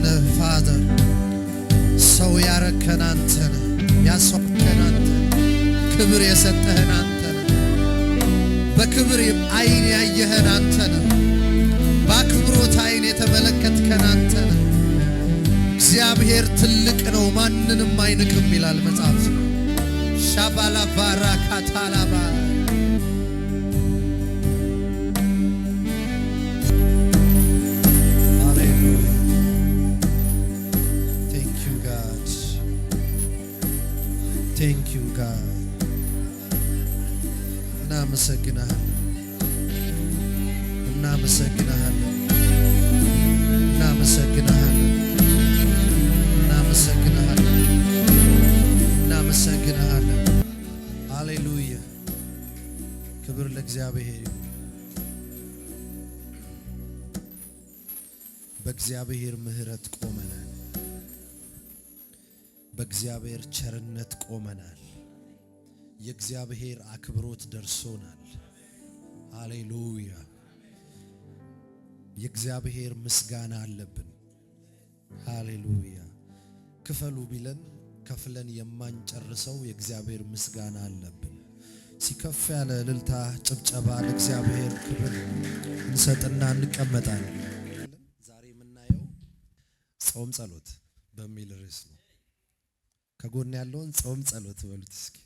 ነህ Father። ሰው ያረከን አንተ ነህ። ያስዋብከን አንተ ነህ። ክብር የሰጠህን አንተ ነህ። በክብር አይን ያየህን አንተ ነህ። በአክብሮት አይን የተመለከትከን አንተ ነህ። እግዚአብሔር ትልቅ ነው፣ ማንንም አይንቅም ይላል መጽሐፍ። ሻባላ ባራ ካታላባ። ሃሌሉያ። Thank you, God. Thank you, God. እናመሰግናለን፣ እናመሰግናለን፣ እናመሰግናለን፣ እናመሰግናለን፣ እናመሰግናለን። ሃሌሉያ። ክብር ለእግዚአብሔር ይሁን። በእግዚአብሔር ምሕረት ቆመናል። በእግዚአብሔር ቸርነት ቆመናል። የእግዚአብሔር አክብሮት ደርሶናል። ሃሌሉያ። የእግዚአብሔር ምስጋና አለብን። ሃሌሉያ። ክፈሉ ቢለን ከፍለን የማንጨርሰው የእግዚአብሔር ምስጋና አለብን። ሲከፍ ያለ እልልታ፣ ጭብጨባ ለእግዚአብሔር ክብር እንሰጥና እንቀመጣለን። ዛሬ የምናየው ጾም ጸሎት በሚል ርዕስ ነው። ከጎን ያለውን ጾም ጸሎት በሉት እስኪ።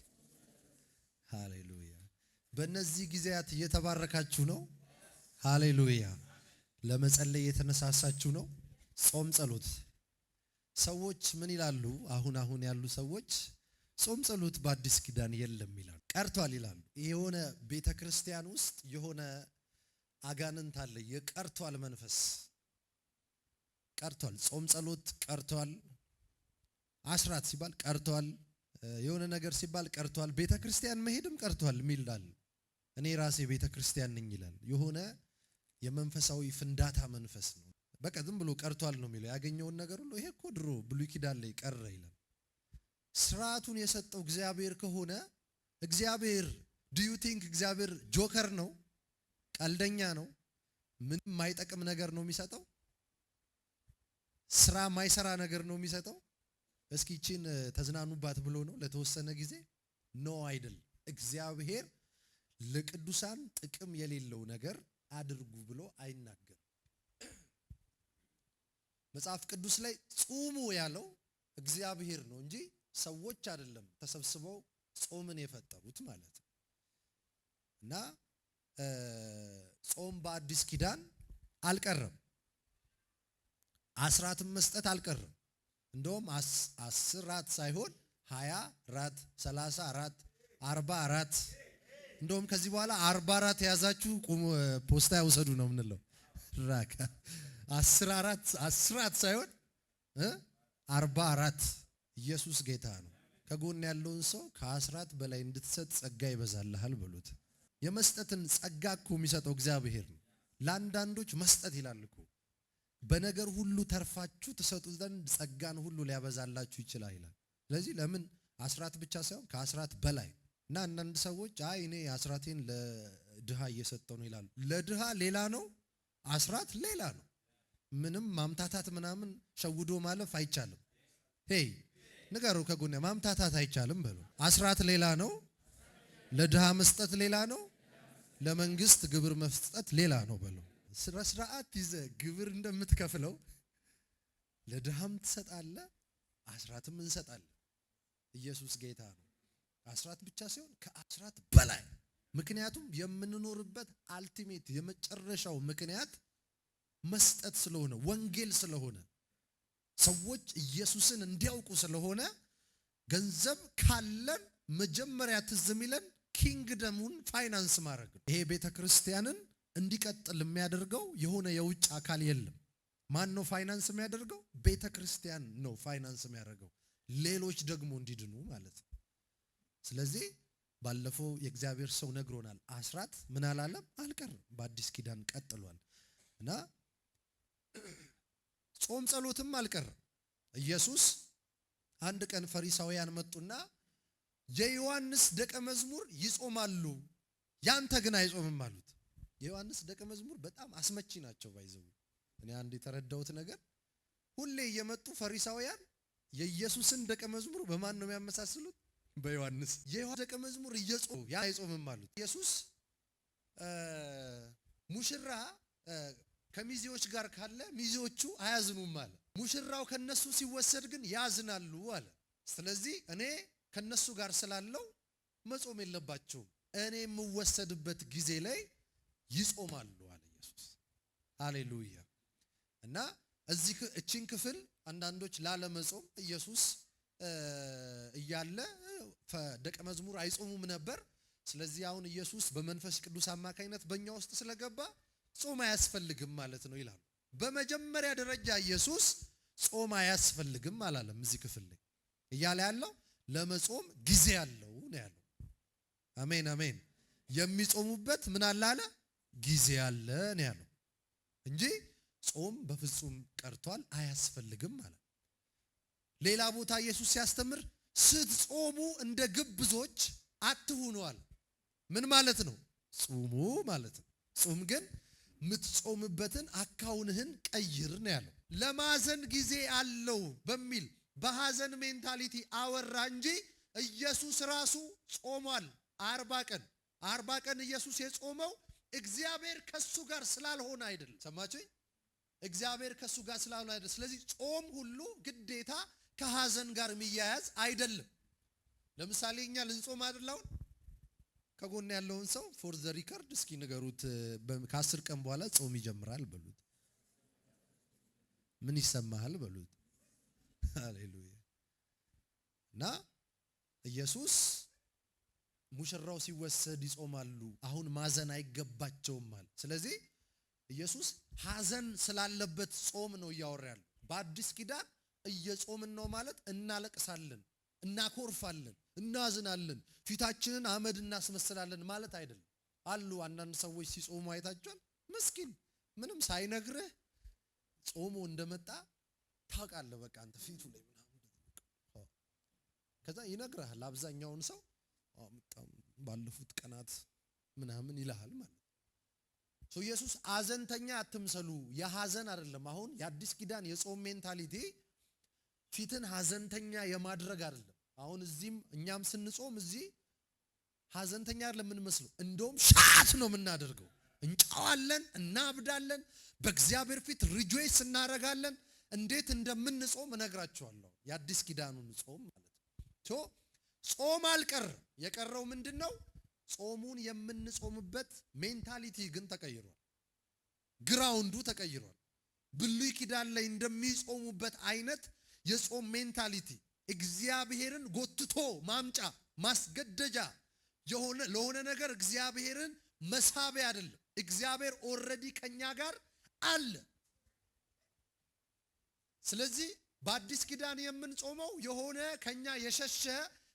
ሃሌሉያ። በእነዚህ ጊዜያት እየተባረካችሁ ነው። ሃሌሉያ። ለመጸለይ የተነሳሳችሁ ነው። ጾም ጸሎት። ሰዎች ምን ይላሉ? አሁን አሁን ያሉ ሰዎች ጾም ጸሎት በአዲስ ኪዳን የለም ይላሉ፣ ቀርቷል ይላሉ። የሆነ ቤተ ክርስቲያን ውስጥ የሆነ አጋንንት አለ፣ የቀርቷል መንፈስ ቀርቷል። ጾም ጸሎት ቀርቷል። አስራት ሲባል ቀርቷል። የሆነ ነገር ሲባል ቀርቷል። ቤተ ክርስቲያን መሄድም ቀርቷል የሚላል። እኔ ራሴ ቤተ ክርስቲያን ነኝ ይላል። የሆነ የመንፈሳዊ ፍንዳታ መንፈስ ነው። በቃ ዝም ብሎ ቀርቷል ነው የሚለው። ያገኘውን ነገር ሁሉ ይሄ እኮ ድሮ ብሉይ ኪዳን ላይ ቀረ ይላል። ስርዓቱን የሰጠው እግዚአብሔር ከሆነ፣ እግዚአብሔር፣ do you think እግዚአብሔር joker ነው? ቀልደኛ ነው? ምንም የማይጠቅም ነገር ነው የሚሰጠው? ስራ ማይሰራ ነገር ነው የሚሰጠው? እስኪ ይቺን ተዝናኑባት ብሎ ነው ለተወሰነ ጊዜ? No፣ አይደለም። እግዚአብሔር ለቅዱሳን ጥቅም የሌለው ነገር አድርጉ ብሎ አይናገርም። መጽሐፍ ቅዱስ ላይ ጹሙ ያለው እግዚአብሔር ነው እንጂ ሰዎች አይደለም ተሰብስበው ጾምን የፈጠሩት ማለት ነው። እና ጾም በአዲስ ኪዳን አልቀረም። አስራትን መስጠት አልቀረም። እንደውም 10 ራት ሳይሆን 20 ራት፣ 30 ራት፣ 40 ራት። እንደውም ከዚህ በኋላ 40 ራት የያዛችሁ ፖስታ ያውሰዱ ነው የምንለው። ራካ 10 አራት፣ 10 ራት ሳይሆን 44። ኢየሱስ ጌታ ነው። ከጎን ያለውን ሰው ከአስራት በላይ እንድትሰጥ ጸጋ ይበዛልሃል በሉት። የመስጠትን ጸጋ እኮ የሚሰጠው እግዚአብሔር ነው። ለአንዳንዶች መስጠት ይላል እኮ፣ በነገር ሁሉ ተርፋችሁ ትሰጡ ዘንድ ጸጋን ሁሉ ሊያበዛላችሁ ይችላል ይላል። ስለዚህ ለምን አስራት ብቻ ሳይሆን ከአስራት በላይ? እና አንዳንድ ሰዎች አይ እኔ አስራቴን ለድሃ እየሰጠው ነው ይላሉ። ለድሃ ሌላ ነው፣ አስራት ሌላ ነው። ምንም ማምታታት ምናምን ሸውዶ ማለፍ አይቻልም። Hey፣ ንገሩ ከጎን፣ ማምታታት አይቻልም በሉ። አስራት ሌላ ነው፣ ለድሃ መስጠት ሌላ ነው፣ ለመንግስት ግብር መስጠት ሌላ ነው በሉ። ስነ ስርዓት ይዘህ ግብር እንደምትከፍለው ለድሃም ትሰጣለህ፣ አስራትም እንሰጣለን። ኢየሱስ ጌታ ነው። አስራት ብቻ ሳይሆን ከአስራት በላይ። ምክንያቱም የምንኖርበት ultimate የመጨረሻው ምክንያት መስጠት ስለሆነ፣ ወንጌል ስለሆነ፣ ሰዎች ኢየሱስን እንዲያውቁ ስለሆነ፣ ገንዘብ ካለን መጀመሪያ ትዝ የሚለን kingdom ኡን finance ማድረግ ነው። ይሄ ቤተ ክርስቲያንን እንዲቀጥል የሚያደርገው የሆነ የውጭ አካል የለም። ማን ነው ፋይናንስ የሚያደርገው? ቤተ ክርስቲያን ነው ፋይናንስ የሚያደርገው፣ ሌሎች ደግሞ እንዲድኑ ማለት ነው። ስለዚህ ባለፈው የእግዚአብሔር ሰው ነግሮናል። አስራት ምን አላለም? አልቀርም፣ በአዲስ ኪዳን ቀጥሏል እና ጾም ጸሎትም አልቀርም። ኢየሱስ አንድ ቀን ፈሪሳውያን መጡና የዮሐንስ ደቀ መዝሙር ይጾማሉ፣ ያንተ ግን አይጾምም አሉት። የዮሐንስ ደቀ መዝሙር በጣም አስመቺ ናቸው። By the way፣ እኔ አንድ የተረዳሁት ነገር ሁሌ ሁሌ እየመጡ ፈሪሳውያን የኢየሱስን ደቀ መዝሙር በማን ነው የሚያመሳስሉት? በዮሐንስ። የዮሐንስ ደቀ መዝሙር እየጾሙ ያ አይጾምም አሉት። ኢየሱስ ሙሽራ ከሚዜዎች ጋር ካለ ሚዜዎቹ አያዝኑም አለ። ሙሽራው ከነሱ ሲወሰድ ግን ያዝናሉ አለ። ስለዚህ እኔ ከነሱ ጋር ስላለው መጾም የለባቸውም፣ እኔ የምወሰድበት ጊዜ ላይ ይጾማሉ አለ ኢየሱስ። ሃሌሉያ። እና እዚህ እቺን ክፍል አንዳንዶች ላለመጾም ኢየሱስ እያለ ደቀ መዝሙር አይጾሙም ነበር። ስለዚህ አሁን ኢየሱስ በመንፈስ ቅዱስ አማካኝነት በእኛ ውስጥ ስለገባ ጾም አያስፈልግም ማለት ነው ይላሉ። በመጀመሪያ ደረጃ ኢየሱስ ጾም አያስፈልግም አላለም። እዚህ ክፍል ላይ እያለ ያለው ለመጾም ጊዜ አለው ነው ያለው። አሜን አሜን። የሚጾሙበት ምን አለ አለ? ጊዜ አለ ነው ያለው እንጂ ጾም በፍጹም ቀርቷል አያስፈልግም አለ። ሌላ ቦታ ኢየሱስ ሲያስተምር ስትጾሙ እንደ ግብዞች አትሁኑ አለ። ምን ማለት ነው? ጹሙ ማለት ነው። ጹም ግን ምትጾምበትን አካውንህን ቀይር ነው ያለው። ለማዘን ጊዜ አለው በሚል በሐዘን mentality አወራ እንጂ ኢየሱስ ራሱ ጾሟል። 40 ቀን 40 ቀን ኢየሱስ የጾመው እግዚአብሔር ከሱ ጋር ስላልሆነ አይደለም። ሰማችሁኝ? እግዚአብሔር ከሱ ጋር ስላልሆነ አይደለም። ስለዚህ ጾም ሁሉ ግዴታ ከሐዘን ጋር የሚያያዝ አይደለም። ለምሳሌ እኛ ልንጾም አይደል? አሁን ከጎን ያለውን ሰው for the record እስኪ ንገሩት፣ ከ10 ቀን በኋላ ጾም ይጀምራል በሉት። ምን ይሰማሃል በሉት። ሃሌሉያ። እና ኢየሱስ ሙሽራው ሲወሰድ ይጾማሉ፣ አሁን ማዘን አይገባቸውም አለ። ስለዚህ ኢየሱስ ሐዘን ስላለበት ጾም ነው እያወራ ያለው። በአዲስ ኪዳን እየጾምን ነው ማለት እናለቅሳለን፣ እናኮርፋለን፣ እናዝናለን፣ ፊታችንን አመድ እናስመስላለን ማለት አይደለም። አሉ አንዳንድ ሰዎች ሲጾሙ አይታችኋል። ምስኪን ምንም ሳይነግርህ ጾሞ እንደመጣ ታውቃለህ። በቃ አንተ ፊቱ ላይ ምናምን ከዛ ይነግርሃል። አብዛኛውን ሰው በጣም ባለፉት ቀናት ምናምን ይልሃል ማለት ነው። ኢየሱስ አዘንተኛ አትምሰሉ፣ የሐዘን አይደለም። አሁን የአዲስ ኪዳን የጾም mentality ፊትን ሐዘንተኛ የማድረግ አይደለም። አሁን እዚህም እኛም ስንጾም እዚህ ሐዘንተኛ አይደለም የምንመስለው፣ እንደውም shout ነው የምናደርገው። እንጫዋለን፣ እናብዳለን፣ በእግዚአብሔር ፊት rejoice እናደርጋለን። እንዴት እንደምንጾም እነግራችኋለሁ። የአዲስ ኪዳኑን ጾም ማለት ነው። ጾም አልቀርም። የቀረው ምንድነው? ጾሙን የምንጾምበት mentality ግን ተቀይሯል። ground ኡ ተቀይሯል። ብሉይ ኪዳን ላይ እንደሚጾሙበት አይነት የጾም mentality እግዚአብሔርን ጎትቶ ማምጫ ማስገደጃ የሆነ ለሆነ ነገር እግዚአብሔርን መሳቢያ አይደለም። እግዚአብሔር already ከኛ ጋር አለ። ስለዚህ በአዲስ ኪዳን የምንጾመው የሆነ ከኛ የሸሸ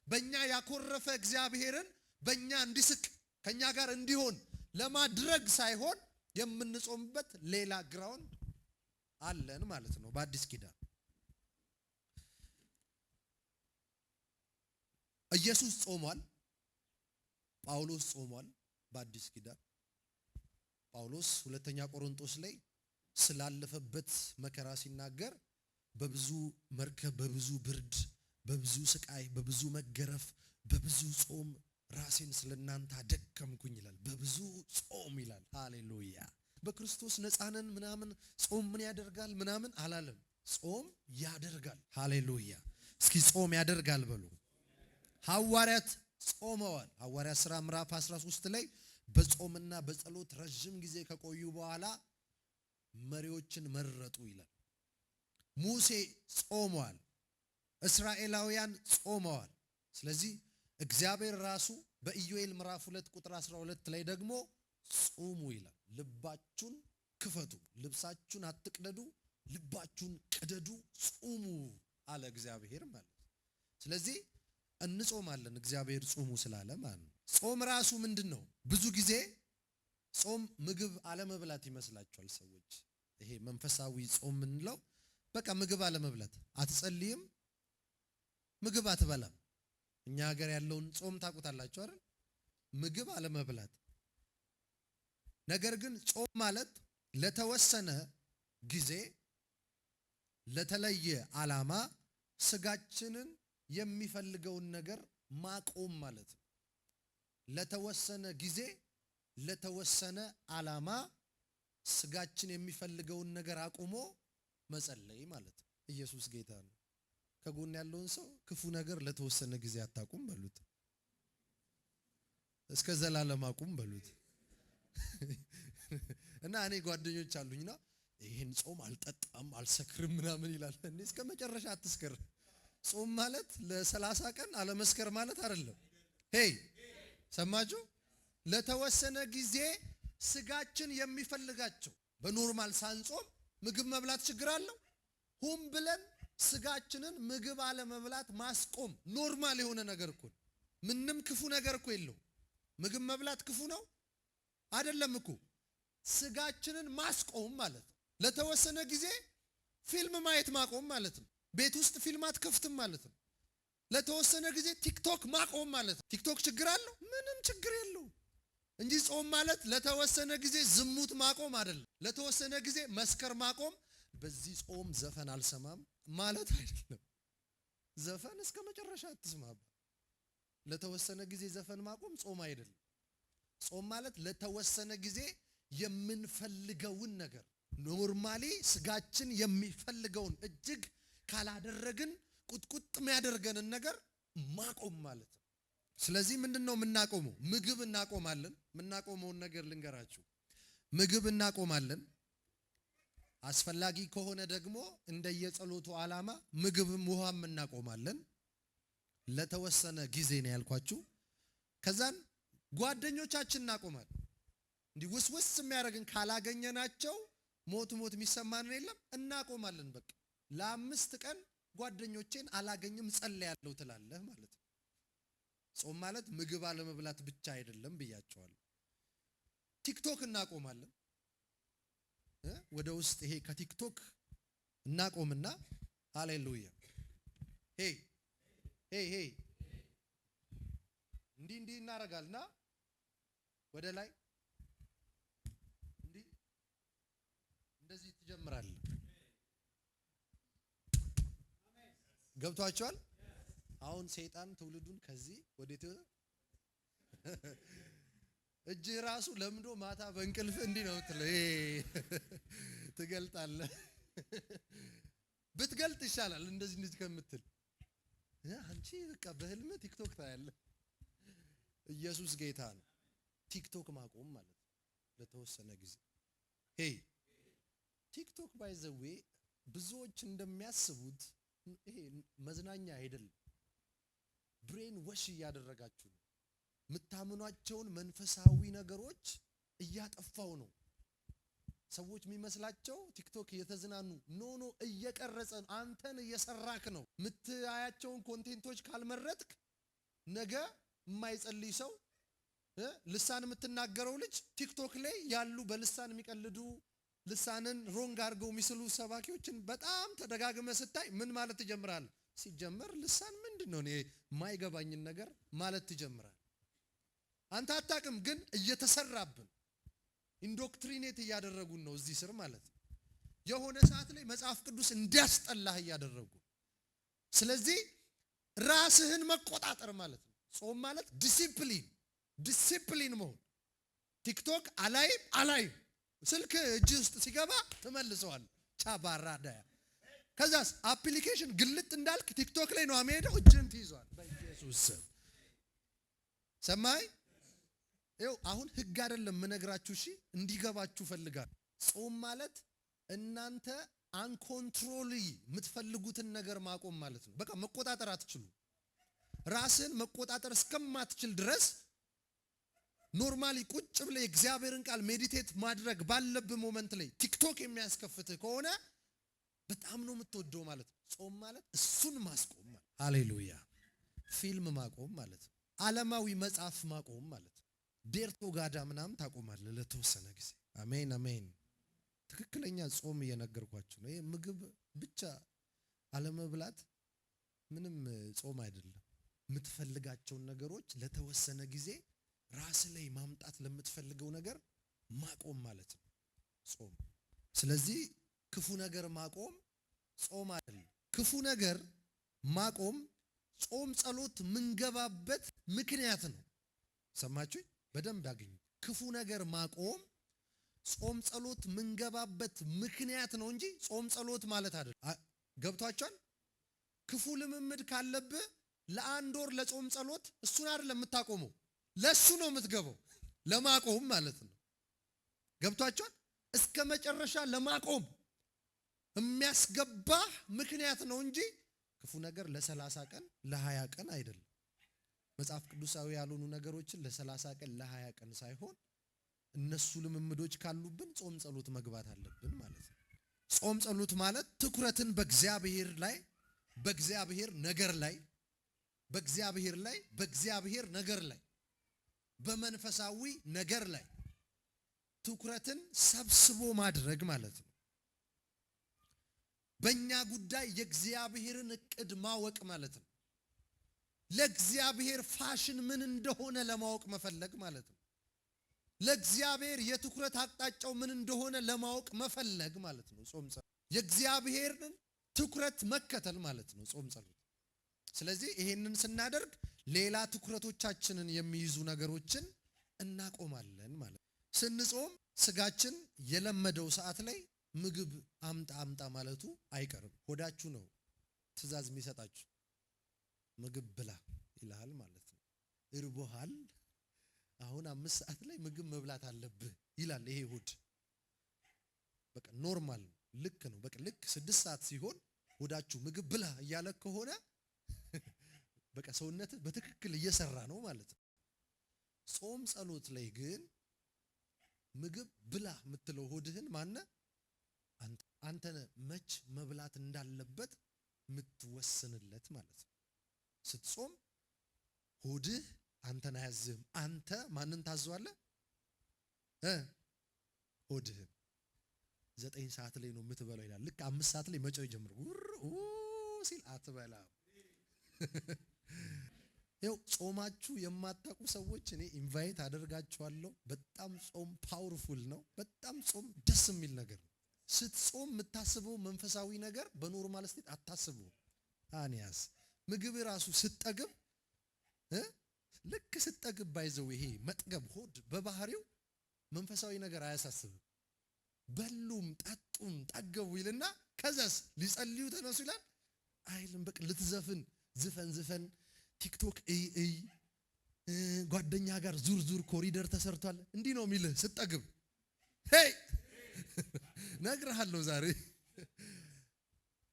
በእኛ ያኮረፈ እግዚአብሔርን በእኛ እንዲስቅ ከኛ ጋር እንዲሆን ለማድረግ ሳይሆን የምንጾምበት ሌላ ground አለን ማለት ነው። በአዲስ ኪዳን ኢየሱስ ጾሟል፣ ጳውሎስ ጾሟል። በአዲስ ኪዳን ጳውሎስ ሁለተኛ ቆሮንቶስ ላይ ስላለፈበት መከራ ሲናገር በብዙ መርከብ፣ በብዙ ብርድ፣ በብዙ ስቃይ፣ በብዙ መገረፍ፣ በብዙ ጾም ራሴን ስለናንተ አደከምኩኝ ይላል። በብዙ ጾም ይላል። ሃሌሉያ። በክርስቶስ ነፃ ነን ምናምን ጾም ምን ያደርጋል ምናምን አላለም። ጾም ያደርጋል። ሃሌሉያ። እስኪ ጾም ያደርጋል በሉ። ሐዋርያት ጾመዋል። ሐዋርያት ሥራ ምዕራፍ 13 ላይ በጾምና በጸሎት ረጅም ጊዜ ከቆዩ በኋላ መሪዎችን መረጡ ይላል። ሙሴ ጾመዋል። እስራኤላውያን ጾመዋል። ስለዚህ እግዚአብሔር ራሱ በኢዮኤል ምዕራፍ 2 ቁጥር 12 ላይ ደግሞ ጾሙ ይላል። ልባችሁን ክፈቱ፣ ልብሳችሁን አትቅደዱ፣ ልባችሁን ቅደዱ፣ ጾሙ አለ እግዚአብሔር ማለት ነው። ስለዚህ እንጾማለን እግዚአብሔር ጾሙ ስላለ ማለት ነው። ጾም ራሱ ምንድነው? ብዙ ጊዜ ጾም ምግብ አለመብላት ይመስላቸዋል ሰዎች። ይሄ መንፈሳዊ ጾም የምንለው በቃ ምግብ አለመብላት፣ አትጸልይም፣ ምግብ አትበላም። እኛ ሀገር ያለውን ጾም ታውቁታላችሁ አይደል? ምግብ አለመብላት። ነገር ግን ጾም ማለት ለተወሰነ ጊዜ ለተለየ ዓላማ ስጋችንን የሚፈልገውን ነገር ማቆም ማለት ነው። ለተወሰነ ጊዜ ለተወሰነ ዓላማ ስጋችን የሚፈልገውን ነገር አቁሞ መጸለይ ማለት ነው። ኢየሱስ ጌታ ነው። ከጎን ያለውን ሰው ክፉ ነገር ለተወሰነ ጊዜ አታቁም በሉት። እስከ ዘላለም አቁም በሉት። እና እኔ ጓደኞች አሉኝና ይሄን ጾም አልጠጣም አልሰክርም ምናምን ይላል። እኔ እስከ መጨረሻ አትስከር። ጾም ማለት ለ30 ቀን አለመስከር ማለት አይደለም። Hey ሰማችሁ? ለተወሰነ ጊዜ ስጋችን የሚፈልጋቸው በ normal ሳንጾም ምግብ መብላት ችግር አለው? ሁም ብለን ስጋችንን ምግብ አለመብላት ማስቆም normal የሆነ ነገር እኮ ነው። ምንም ክፉ ነገር እኮ የለውም። ምግብ መብላት ክፉ ነው አይደለም እኮ። ስጋችንን ማስቆም ማለት ነው። ለተወሰነ ጊዜ ፊልም ማየት ማቆም ማለት ነው። ቤት ውስጥ ፊልም አትከፍትም ማለት ነው። ለተወሰነ ጊዜ ቲክቶክ ማቆም ማለት ነው። ቲክቶክ ችግር አለው? ምንም ችግር የለውም። እንጂ ጾም ማለት ለተወሰነ ጊዜ ዝሙት ማቆም አይደለም። ለተወሰነ ጊዜ መስከር ማቆም፣ በዚህ ጾም ዘፈን አልሰማም ማለት አይደለም። ዘፈን እስከ መጨረሻ አትስማባ። ለተወሰነ ጊዜ ዘፈን ማቆም ጾም አይደለም። ጾም ማለት ለተወሰነ ጊዜ የምንፈልገውን ነገር normally ስጋችን የሚፈልገውን እጅግ ካላደረግን ቁጥቁጥ የሚያደርገንን ነገር ማቆም ማለት ነው። ስለዚህ ምንድነው የምናቆመው? ምግብ እናቆማለን። የምናቆመውን ነገር ልንገራችሁ። ምግብ እናቆማለን። አስፈላጊ ከሆነ ደግሞ እንደየጸሎቱ ዓላማ ምግብም ውሃም እናቆማለን። ለተወሰነ ጊዜ ነው ያልኳችሁ። ከዛን ጓደኞቻችን እናቆማለን። እንዲህ ውስውስ የሚያደርግን ካላገኘናቸው ሞት ሞት የሚሰማን የለም፣ እናቆማለን። በቃ ለ5 ቀን ጓደኞቼን አላገኝም ጸልያለሁ ትላለህ ማለት ነው። ጾም ማለት ምግብ አለመብላት ብቻ አይደለም ብያቸዋለሁ። ቲክቶክ እናቆማለን። ወደ ውስጥ ይሄ ከቲክቶክ እናቆምና ሃሌሉያ hey hey hey እንዲህ እንዲህ እናረጋልና ወደ ላይ እንዲህ እንደዚህ ትጀምራለህ። ገብቷቸዋል? አሁን ሰይጣን ትውልዱን ከዚህ ወዴት እጅ ራሱ ለምዶ ማታ በእንቅልፍ እንዲህ ነው የምትለው። ይሄ ትገልጣለህ። ብትገልጥ ይሻላል እንደዚህ እንደዚህ ከምትል። አንቺ በቃ በህልም ቲክቶክ ታያለህ። ኢየሱስ ጌታ ነው። ቲክቶክ ማቆም ማለት ነው ለተወሰነ ጊዜ። Hey ቲክቶክ by the way ብዙዎች እንደሚያስቡት ይሄ መዝናኛ አይደለም። Brain wash እያደረጋችሁ ነው። የምታምኗቸውን መንፈሳዊ ነገሮች እያጠፋው ነው። ሰዎች የሚመስላቸው ቲክቶክ እየተዝናኑ no no እየቀረጸ አንተን እየሰራክ ነው። የምታያቸውን content ኦች ካልመረጥክ ነገ የማይጸልይ ሰው ልሳን የምትናገረው ልጅ ቲክቶክ ላይ ያሉ በልሳን የሚቀልዱ ልሳንን wrong አድርገው የሚስሉ ሰባኪዎችን በጣም ተደጋግመህ ስታይ ምን ማለት ትጀምራለህ? ሲጀመር ልሳን ምንድነው? እኔ የማይገባኝን ነገር ማለት ትጀምራለህ። አንተ አታውቅም፣ ግን እየተሰራብን indoctrinate እያደረጉን ነው እዚህ ስር ማለት ነው። የሆነ ሰዓት ላይ መጽሐፍ ቅዱስ እንዲያስጠላህ እያደረጉ። ስለዚህ ራስህን መቆጣጠር ማለት ነው። ጾም ማለት ዲሲፕሊን መሆን። ቲክቶክ አላይም አላይም፣ ስልክ እጅ ውስጥ ሲገባ ትመልሰዋለህ። ቻባራዳያ ከዛስ application ግልጥ እንዳልክ ቲክቶክ ላይ ነው የሚሄደው፣ እጅህን ትይዘዋለህ። በኢየሱስ ስም ሰማይ። ይኸው አሁን ህግ አይደለም የምነግራችሁ፣ እሺ እንዲገባችሁ ፈልጋለሁ። ጾም ማለት እናንተ uncontrollably የምትፈልጉትን ነገር ማቆም ማለት ነው። በቃ መቆጣጠር አትችሉ። ራስን መቆጣጠር እስከማትችል ድረስ normally ቁጭ ብለህ የእግዚአብሔርን ቃል meditate ማድረግ ባለብህ moment ላይ ቲክቶክ የሚያስከፍትህ ከሆነ በጣም ነው የምትወደው ማለት ነው። ጾም ማለት እሱን ማስቆም ማለት። ሃሌሉያ። ፊልም ማቆም ማለት ነው። ዓለማዊ መጽሐፍ ማቆም ማለት ነው። ዴርቶ ጋዳ ምናምን ታቆማለህ ለተወሰነ ጊዜ። አሜን አሜን። ትክክለኛ ጾም እየነገርኳችሁ ነው። ይሄ ምግብ ብቻ አለመብላት ምንም ጾም አይደለም። የምትፈልጋቸውን ነገሮች ለተወሰነ ጊዜ ራስ ላይ ማምጣት ለምትፈልገው ነገር ማቆም ማለት ነው ጾም። ስለዚህ ክፉ ነገር ማቆም ጾም አይደለም። ክፉ ነገር ማቆም ጾም ጸሎት ምንገባበት ምክንያት ነው። ሰማችሁኝ? በደንብ አገኙ። ክፉ ነገር ማቆም ጾም ጸሎት ምንገባበት ምክንያት ነው እንጂ ጾም ጸሎት ማለት አይደለም። ገብቷችኋል? ክፉ ልምምድ ካለብህ ለአንድ ወር ለጾም ጸሎት እሱን አይደለም የምታቆመው፣ ለሱ ነው የምትገባው፣ ለማቆም ማለት ነው። ገብቷችኋል? እስከ መጨረሻ ለማቆም የሚያስገባ ምክንያት ነው እንጂ ክፉ ነገር ለ30 ቀን ለ20 ቀን አይደለም። መጽሐፍ ቅዱሳዊ ያልሆኑ ነገሮችን ለ30 ቀን ለ20 ቀን ሳይሆን እነሱ ልምምዶች ካሉብን ጾም ጸሎት መግባት አለብን ማለት ነው። ጾም ጸሎት ማለት ትኩረትን በእግዚአብሔር ላይ፣ በእግዚአብሔር ነገር ላይ፣ በእግዚአብሔር ላይ፣ በእግዚአብሔር ነገር ላይ፣ በመንፈሳዊ ነገር ላይ ትኩረትን ሰብስቦ ማድረግ ማለት ነው። በእኛ ጉዳይ የእግዚአብሔርን እቅድ ማወቅ ማለት ነው። ለእግዚአብሔር ፋሽን ምን እንደሆነ ለማወቅ መፈለግ ማለት ነው። ለእግዚአብሔር የትኩረት አቅጣጫው ምን እንደሆነ ለማወቅ መፈለግ ማለት ነው። ጾም ጸሎት የእግዚአብሔርን ትኩረት መከተል ማለት ነው። ጾም ጸሎት። ስለዚህ ይሄንን ስናደርግ ሌላ ትኩረቶቻችንን የሚይዙ ነገሮችን እናቆማለን ማለት ነው። ስንጾም ስጋችን የለመደው ሰዓት ላይ ምግብ አምጣ አምጣ ማለቱ አይቀርም። ሆዳችሁ ነው ትእዛዝ የሚሰጣችሁ። ምግብ ብላ ይልሃል ማለት ነው። እርቦሃል፣ አሁን 5 ሰዓት ላይ ምግብ መብላት አለብህ ይላል ይሄ ሆድ። በቃ normal ነው፣ ልክ ነው። በቃ ልክ 6 ሰዓት ሲሆን ሆዳችሁ ምግብ ብላ እያለ ከሆነ በቃ ሰውነትህ በትክክል እየሰራ ነው ማለት ነው። ጾም ጸሎት ላይ ግን ምግብ ብላ የምትለው ሆድህን ማነ? አንተ ነህ መች መብላት እንዳለበት የምትወስንለት ማለት ነው። ስትጾም ሆድህ አንተን አያዝህም። አንተ ማንን ታዘዋለህ? ሆድህን። 9 ሰዓት ላይ ነው የምትበላው ይላል። ልክ 5 ሰዓት ላይ መጮህ ይጀምራል። ውር ኡ ሲል አትበላም። ይኸው ጾማችሁ የማታውቁ ሰዎች እኔ invite አደርጋችኋለሁ። በጣም ጾም powerful ነው። በጣም ጾም ደስ የሚል ነገር ነው። ስትጾም የምታስበው መንፈሳዊ ነገር በ normal state አታስበው። አንያስ ምግብ ራሱ ስትጠግብ ልክ ስትጠግብ ባይዘው ይሄ መጥገብ ሆድ በባህሪው መንፈሳዊ ነገር አያሳስብም። በሉም ጠጡም ጠገቡ ይልና ከዛስ ሊጸልዩ ተነሱ ይላል አይልም። በቃ ልትዘፍን ዝፈን ዝፈን፣ ቲክቶክ እይ እይ፣ ጓደኛ ጋር ዙር ዙር፣ ኮሪደር ተሰርቷል እንዲህ ነው የሚልህ ስትጠግብ። Hey ነግርሃለሁ ዛሬ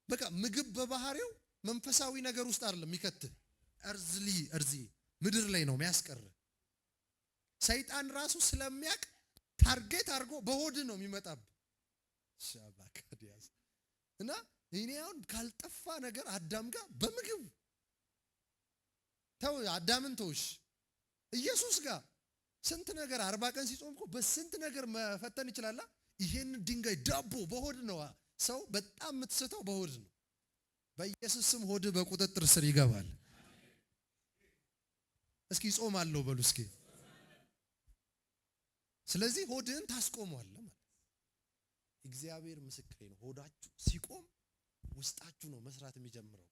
በቃ ምግብ በባህሪው መንፈሳዊ ነገር ውስጥ አይደለም የሚከትህ፣ earthly earthy ምድር ላይ ነው የሚያስቀርህ። ሰይጣን ራሱ ስለሚያቅ target አድርጎ በሆድ ነው የሚመጣብህ። ሻባካዲያስ እና እኔ አሁን ካልጠፋ ነገር አዳም ጋር በምግብ ተው፣ አዳምን ተውሽ፣ ኢየሱስ ጋር ስንት ነገር 40 ቀን ሲጾም እኮ በስንት ነገር መፈተን ይችላል። ይሄን ድንጋይ ዳቦ በሆድ ነው ሰው በጣም የምትስተው በሆድ ነው። በኢየሱስ ስም ሆድ በቁጥጥር ስር ይገባል። እስኪ ጾም አለው በሉ እስኪ። ስለዚህ ሆድህን ታስቆመዋለህ ማለት እግዚአብሔር ምስክሬ ነው። ሆዳችሁ ሲቆም ውስጣችሁ ነው መስራት የሚጀምረው።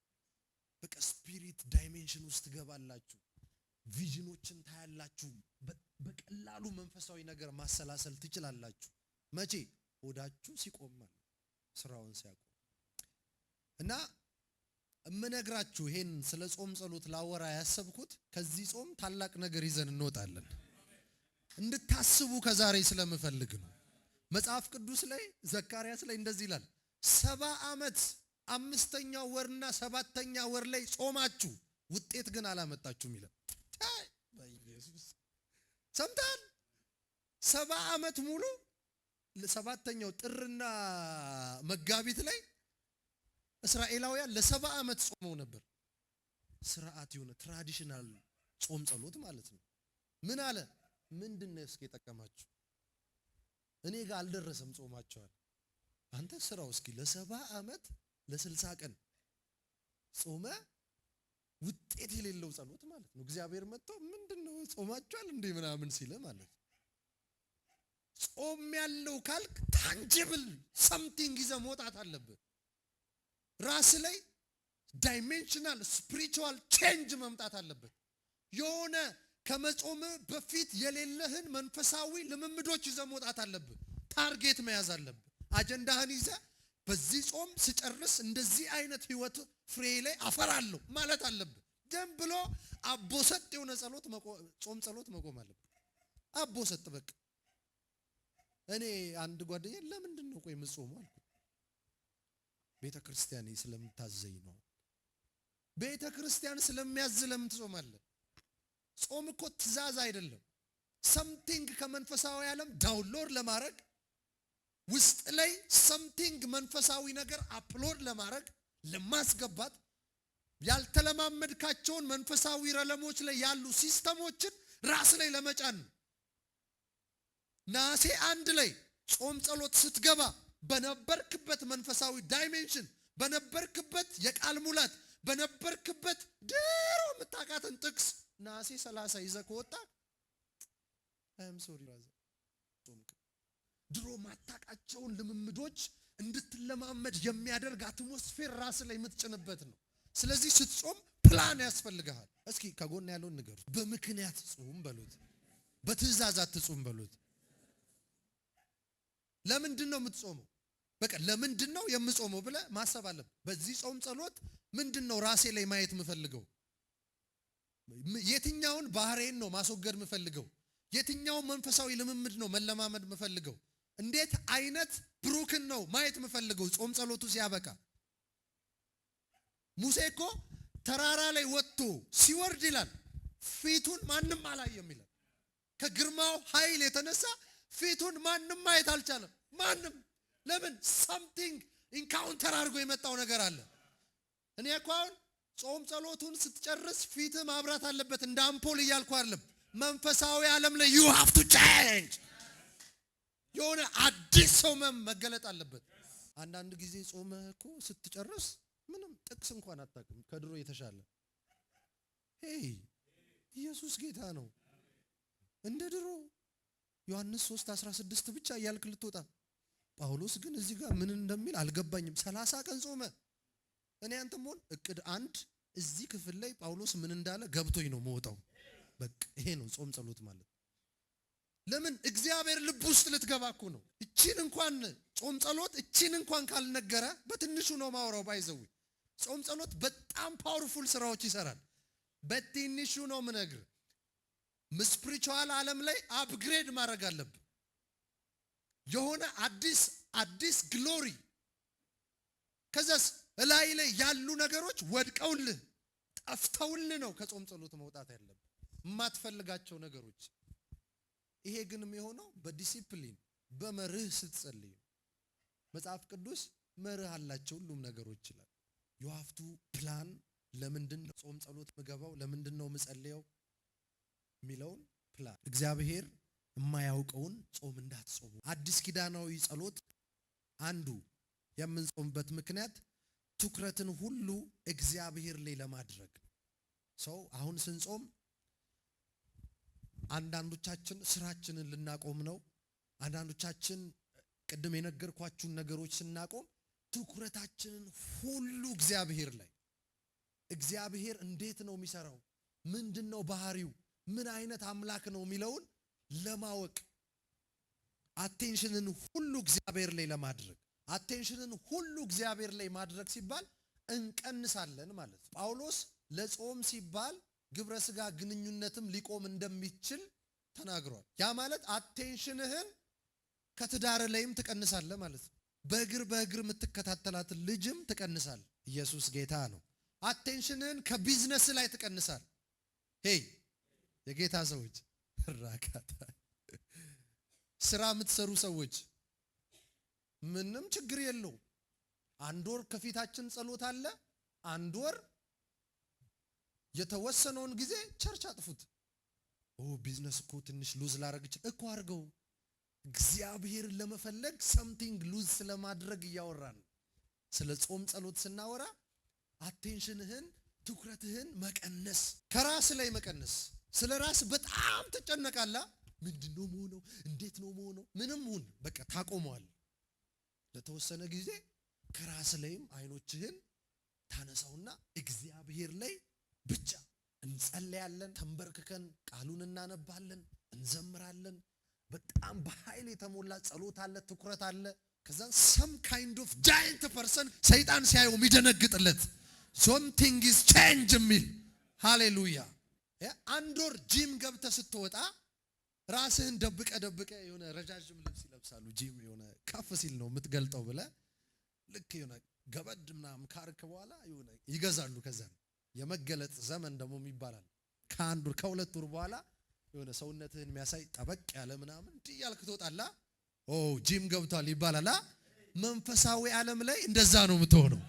በቃ spirit dimension ውስጥ ትገባላችሁ። Vision ኦችን ታያላችሁ። በቀላሉ መንፈሳዊ ነገር ማሰላሰል ትችላላችሁ። መቼ? ሆዳችሁ ሲቆም ማለት ስራውን ሲያቆም። እና እምነግራችሁ ይሄን ስለ ጾም ጸሎት ላወራ ያሰብኩት ከዚህ ጾም ታላቅ ነገር ይዘን እንወጣለን እንድታስቡ ከዛሬ ስለምፈልግ ነው። መጽሐፍ ቅዱስ ላይ ዘካርያስ ላይ እንደዚህ ይላል፣ 70 ዓመት 5ኛው ወርና 7ኛ ወር ላይ ጾማችሁ ውጤት ግን አላመጣችሁም ይላል። ታይ በኢየሱስ ሰምተሃል? 70 ዓመት ሙሉ 7ኛው ጥርና መጋቢት ላይ እስራኤላውያን ለ70 ዓመት ጾመው ነበር። ስርዓት የሆነ traditional ጾም ጸሎት ማለት ነው። ምን አለ? ምንድነው እስኪ የጠቀማችሁ? እኔ ጋር አልደረሰም ጾማቸዋል። አንተ ስራው እስኪ ለ70 ዓመት ለ60 ቀን ጾመ ውጤት የሌለው ጸሎት ማለት ነው። እግዚአብሔር መጥቶ ምንድነው ጾማችኋል እንዴ ምናምን ሲል ማለት ነው። ጾም ያለው ካልክ tangible something ይዘህ መውጣት አለብህ። ራስ ላይ dimensional spiritual change መምጣት አለበት። የሆነ ከመጾም በፊት የሌለህን መንፈሳዊ ልምምዶች ይዘህ መውጣት አለብህ። Target መያዝ አለብህ። አጀንዳህን ይዘህ በዚህ ጾም ስጨርስ እንደዚህ አይነት ህይወት ፍሬ ላይ አፈራለሁ ማለት አለብህ። ደም ብሎ አቦ ሰጥ የሆነ ጸሎት፣ ጾም ጸሎት መቆም አለብህ። አቦ ሰጥ በቃ። እኔ አንድ ጓደኛ ለምንድን ነው ቆይ የምትጾመው አልኩት። ቤተ ክርስቲያን ስለምታዘኝ ነው። ቤተ ክርስቲያን ስለሚያዝ ለምን ትጾማለህ? ጾም እኮ ትእዛዝ አይደለም። Something ከመንፈሳዊ ዓለም download ለማድረግ፣ ውስጥ ላይ something መንፈሳዊ ነገር upload ለማድረግ፣ ለማስገባት፣ ያልተለማመድካቸውን መንፈሳዊ realm ኦች ላይ ያሉ system ኦችን ራስ ላይ ለመጫን ነው። ነሐሴ 1 ላይ ጾም ጸሎት ስትገባ በነበርክበት መንፈሳዊ dimension፣ በነበርክበት የቃል ሙላት፣ በነበርክበት ድሮ የምታውቃትን ጥቅስ ነሐሴ 30 ይዘህ ከወጣ I'm sorry brother። ድሮ ማታቃቸውን ልምምዶች እንድትለማመድ የሚያደርግ atmosphere ራስ ላይ የምትጭንበት ነው። ስለዚህ ስትጾም ፕላን ያስፈልግሃል። እስኪ ከጎን ያለውን ንገሩት። በምክንያት ጹም በሉት። በትእዛዝ አትጹም በሉት። ለምንድን ነው የምትጾመው? በቃ ለምንድን ነው የምጾመው ብለህ ማሰብ አለብህ። በዚህ ጾም ጸሎት ምንድን ነው ራሴ ላይ ማየት የምፈልገው? የትኛውን ባህሬን ነው ማስወገድ የምፈልገው? የትኛውን መንፈሳዊ ልምምድ ነው መለማመድ የምፈልገው? እንዴት አይነት ብሩክን ነው ማየት የምፈልገው ጾም ጸሎቱ ሲያበቃ? ሙሴ እኮ ተራራ ላይ ወጥቶ ሲወርድ ይላል ፊቱን ማንም አላየም ይላል። ከግርማው ኃይል የተነሳ ፊቱን ማንም ማየት አልቻለም። ማንም። ለምን? Something encounter አድርጎ የመጣው ነገር አለ። እኔ እኮ አሁን ጾም ጸሎቱን ስትጨርስ ፊት ማብራት አለበት እንደ አምፖል እያልኩ አይደለም። መንፈሳዊ ዓለም ላይ you have to change፣ የሆነ አዲስ ሰው መገለጥ አለበት። አንዳንድ ጊዜ ጾመህ እኮ ስትጨርስ ምንም ጥቅስ እንኳን አታውቅም ከድሮ የተሻለ። Hey፣ ኢየሱስ ጌታ ነው። እንደ ድሮ ዮሐንስ 3 16 ብቻ እያልክ ልትወጣ፣ ጳውሎስ ግን እዚህ ጋር ምን እንደሚል አልገባኝም። 30 ቀን ጾመ። እኔ አንተም ሆን እቅድ አንድ እዚህ ክፍል ላይ ጳውሎስ ምን እንዳለ ገብቶኝ ነው መወጣው። በቃ ይሄ ነው ጾም ጸሎት ማለት። ለምን? እግዚአብሔር ልብ ውስጥ ልትገባ እኮ ነው። እቺን እንኳን ጾም ጸሎት እቺን እንኳን ካልነገረ፣ በትንሹ ነው ማውራው። By the way፣ ጾም ጸሎት በጣም powerful ስራዎች ይሰራል። በትንሹ ነው ምነግር። Spiritual ዓለም ላይ upgrade ማድረግ አለብህ። የሆነ አዲስ አዲስ glory፣ ከዛስ እላይ ላይ ያሉ ነገሮች ወድቀውልህ ጠፍተውልህ ነው ከጾም ጸሎት መውጣት ያለብህ፣ የማትፈልጋቸው ነገሮች። ይሄ ግን የሚሆነው በዲሲፕሊን፣ በመርህ ስትጸልይ። መጽሐፍ ቅዱስ መርህ አላቸው ሁሉም ነገሮች ይላል። You have to plan። ለምንድን ነው ጾም ጸሎት ምገባው? ለምንድን ነው ምጸልየው የሚለውን ፕላን። እግዚአብሔር የማያውቀውን ጾም እንዳትጾሙ። አዲስ ኪዳናዊ ጸሎት አንዱ የምንጾምበት ምክንያት ትኩረትን ሁሉ እግዚአብሔር ላይ ለማድረግ። So አሁን ስንጾም አንዳንዶቻችን ስራችንን ልናቆም ነው። አንዳንዶቻችን ቅድም የነገርኳችሁን ነገሮች ስናቆም ትኩረታችንን ሁሉ እግዚአብሔር ላይ፣ እግዚአብሔር እንዴት ነው የሚሰራው፣ ምንድን ነው ባህሪው፣ ምን አይነት አምላክ ነው የሚለውን ለማወቅ፣ attention ን ሁሉ እግዚአብሔር ላይ ለማድረግ። Attention ን ሁሉ እግዚአብሔር ላይ ማድረግ ሲባል እንቀንሳለን ማለት ነው። ጳውሎስ ለጾም ሲባል ግብረ ስጋ ግንኙነትም ሊቆም እንደሚችል ተናግሯል። ያ ማለት attention ህን ከትዳር ላይም ትቀንሳለህ ማለት ነው። በእግር በእግር የምትከታተላትን ልጅም ትቀንሳል። ኢየሱስ ጌታ ነው። Attention ህን ከ business ላይ ትቀንሳል። Hey፣ የጌታ ሰዎች፣ ራካታ ስራ የምትሰሩ ሰዎች ምንም ችግር የለው። አንድ ወር ከፊታችን ጸሎት አለ። አንድ ወር የተወሰነውን ጊዜ church አጥፉት። ኦ፣ ቢዝነስ እኮ ትንሽ lose ላረግ እኮ፣ አድርገው። እግዚአብሔርን ለመፈለግ something lose ስለማድረግ እያወራን ነው። ስለ ጾም ጸሎት ስናወራ attention ህን፣ ትኩረትህን መቀነስ፣ ከራስ ላይ መቀነስ። ስለ ራስ በጣም ትጨነቃለህ። ምንድን ነው መሆነው? እንዴት ነው መሆነው? ምንም ሁን በቃ ታቆመዋል። ለተወሰነ ጊዜ ከራስ ላይም አይኖችህን ታነሳውና እግዚአብሔር ላይ ብቻ እንጸልያለን። ተንበርክከን ቃሉን እናነባለን፣ እንዘምራለን። በጣም በኃይል የተሞላ ጸሎት አለ፣ ትኩረት አለ። ከዛ some kind of giant person ሰይጣን ሲያየው የሚደነግጥለት፣ something is change የሚል። ሃሌሉያ። አንድ ወር ጂም ገብተህ ስትወጣ ራስህን ደብቀ ደብቀ የሆነ ረጃጅም ልብስ ይለብሳሉ። ጂም የሆነ ከፍ ሲል ነው የምትገልጠው ብለህ ልክ የሆነ ገበድ ምናምን ካርክ በኋላ የሆነ ይገዛሉ። ከዛ የመገለጥ ዘመን ደግሞ ይባላል። ከአንድ ወር ከ2 ወር በኋላ የሆነ ሰውነትህን የሚያሳይ ጠበቅ ያለ ምናምን እንዲህ እያልክ ትወጣላ። ኦ ጂም ገብቷል ይባላል። መንፈሳዊ ዓለም ላይ እንደዛ ነው የምትሆነው።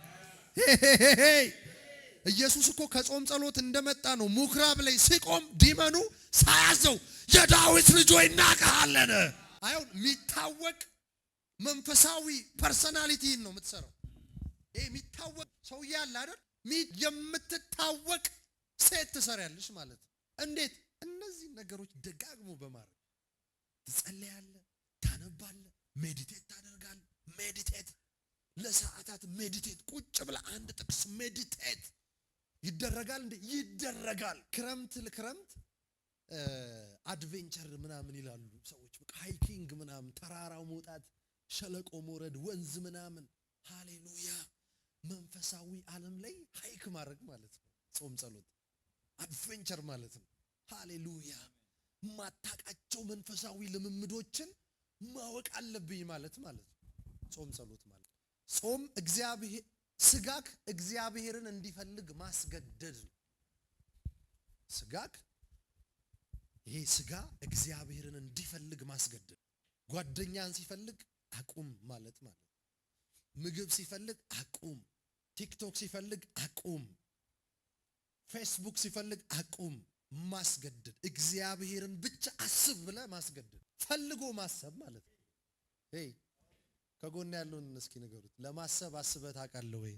ኢየሱስ እኮ ከጾም ጸሎት እንደመጣ ነው ምኩራብ ላይ ሲቆም demon ኡ ሳያዘው የዳዊት ልጅ ሆይ እናውቅሃለን። አሁን የሚታወቅ መንፈሳዊ personality ን ነው የምትሰራው። ይሄ የሚታወቅ ሰውዬ አለ አይደል? የምትታወቅ ሴት ትሰሪያለሽ ማለት ነው። እንዴት? እነዚህ ነገሮች ደጋግሞ በማድረግ ትጸልያለህ፣ ታነባለህ፣ meditate ታደርጋለህ። Meditate ለሰዓታት meditate፣ ቁጭ ብለህ አንድ ጥቅስ meditate ይደረጋል እንዴ? ይደረጋል። ክረምት ለክረምት adventure ምናምን ይላሉ ሰዎች። በቃ hiking ምናምን፣ ተራራው መውጣት፣ ሸለቆ መውረድ፣ ወንዝ ምናምን። ሃሌሉያ። መንፈሳዊ ዓለም ላይ hike ማድረግ ማለት ነው። ጾም ጸሎት adventure ማለት ነው። ሃሌሉያ። ማታቃቸው መንፈሳዊ ልምምዶችን ማወቅ አለብኝ ማለት ማለት ነው። ጾም ጸሎት ማለት ጾም እግዚአብሔር ስጋክ እግዚአብሔርን እንዲፈልግ ማስገደድ ነው። ስጋክ ይሄ ስጋ እግዚአብሔርን እንዲፈልግ ማስገደድ። ጓደኛን ሲፈልግ አቁም ማለት ማለት ምግብ ሲፈልግ አቁም፣ ቲክቶክ ሲፈልግ አቁም፣ ፌስቡክ ሲፈልግ አቁም። ማስገደድ፣ እግዚአብሔርን ብቻ አስብ ብለህ ማስገደድ፣ ፈልጎ ማሰብ ማለት ነው። Hey፣ ከጎን ያለውን እስኪ ንገሩት። ለማሰብ አስበህ ታውቃለህ ወይ?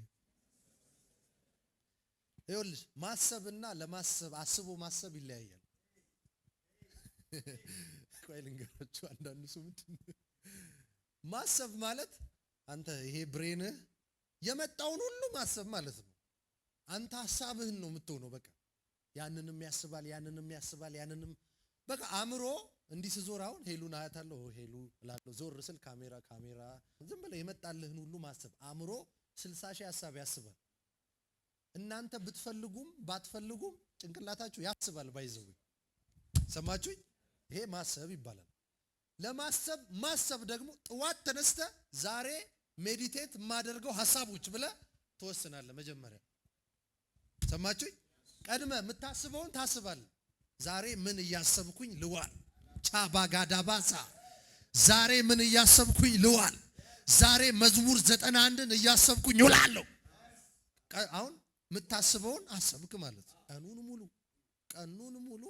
ይኸውልሽ፣ ማሰብና ለማሰብ አስቦ ማሰብ ይለያያል። ቆይ ልንገራችሁ። አንዳንዱ ሰው ምንድን ነው ማሰብ ማለት? አንተ ይሄ brain ህ የመጣውን ሁሉ ማሰብ ማለት ነው። አንተ ሀሳብህን ነው የምትሆነው። በቃ ያንንም ያስባል፣ ያንንም ያስባል፣ ያንንም በቃ አእምሮ እንዲህ ስዞር አሁን ሄሉን አያታለሁ፣ ሄሉ እላለሁ። ዞር ስል ካሜራ ካሜራ፣ ዝም ብለህ የመጣልህን ሁሉ ማሰብ። አእምሮ 60,000 ሀሳብ ያስባል። እናንተ ብትፈልጉም ባትፈልጉም ጭንቅላታችሁ ያስባል። By the way፣ ሰማችሁኝ? ይሄ ማሰብ ይባላል። ለማሰብ ማሰብ ደግሞ ጥዋት ተነስተህ ዛሬ meditate የማደርገው ሀሳቦች ብለህ ትወስናለህ። መጀመሪያ ሰማችሁኝ? ቀድመህ የምታስበውን ታስባለህ። ዛሬ ምን እያሰብኩኝ ልዋል? ቻባጋዳባሳ፣ ዛሬ ምን እያሰብኩኝ ልዋል? ዛሬ መዝሙር 91ን እያሰብኩኝ እውላለሁ። አሁን የምታስበውን አሰብክ ማለት ነው። ቀኑን ሙሉ ቀኑን ሙሉ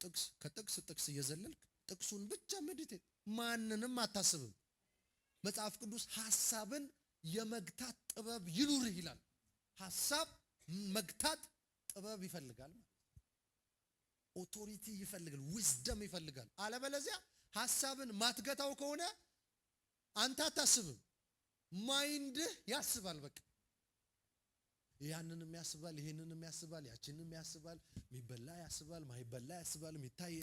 ጥቅስ ከጥቅስ ጥቅስ እየዘለልክ ጥቅሱን ብቻ meditate፣ ማንንም አታስብም። መጽሐፍ ቅዱስ ሐሳብን የመግታት ጥበብ ይኑርህ ይላል። ሐሳብ መግታት ጥበብ ይፈልጋል ማለት፣ authority ይፈልጋል፣ wisdom ይፈልጋል። አለበለዚያ ሐሳብን ማትገታው ከሆነ አንተ አታስብም፣ mind ህ ያስባል። በቃ ያንንም ያስባል፣ ይሄንንም ያስባል፣ ያችንንም ያስባል፣ የሚበላ ያስባል፣ ማይበላ ያስባል፣ የሚታይ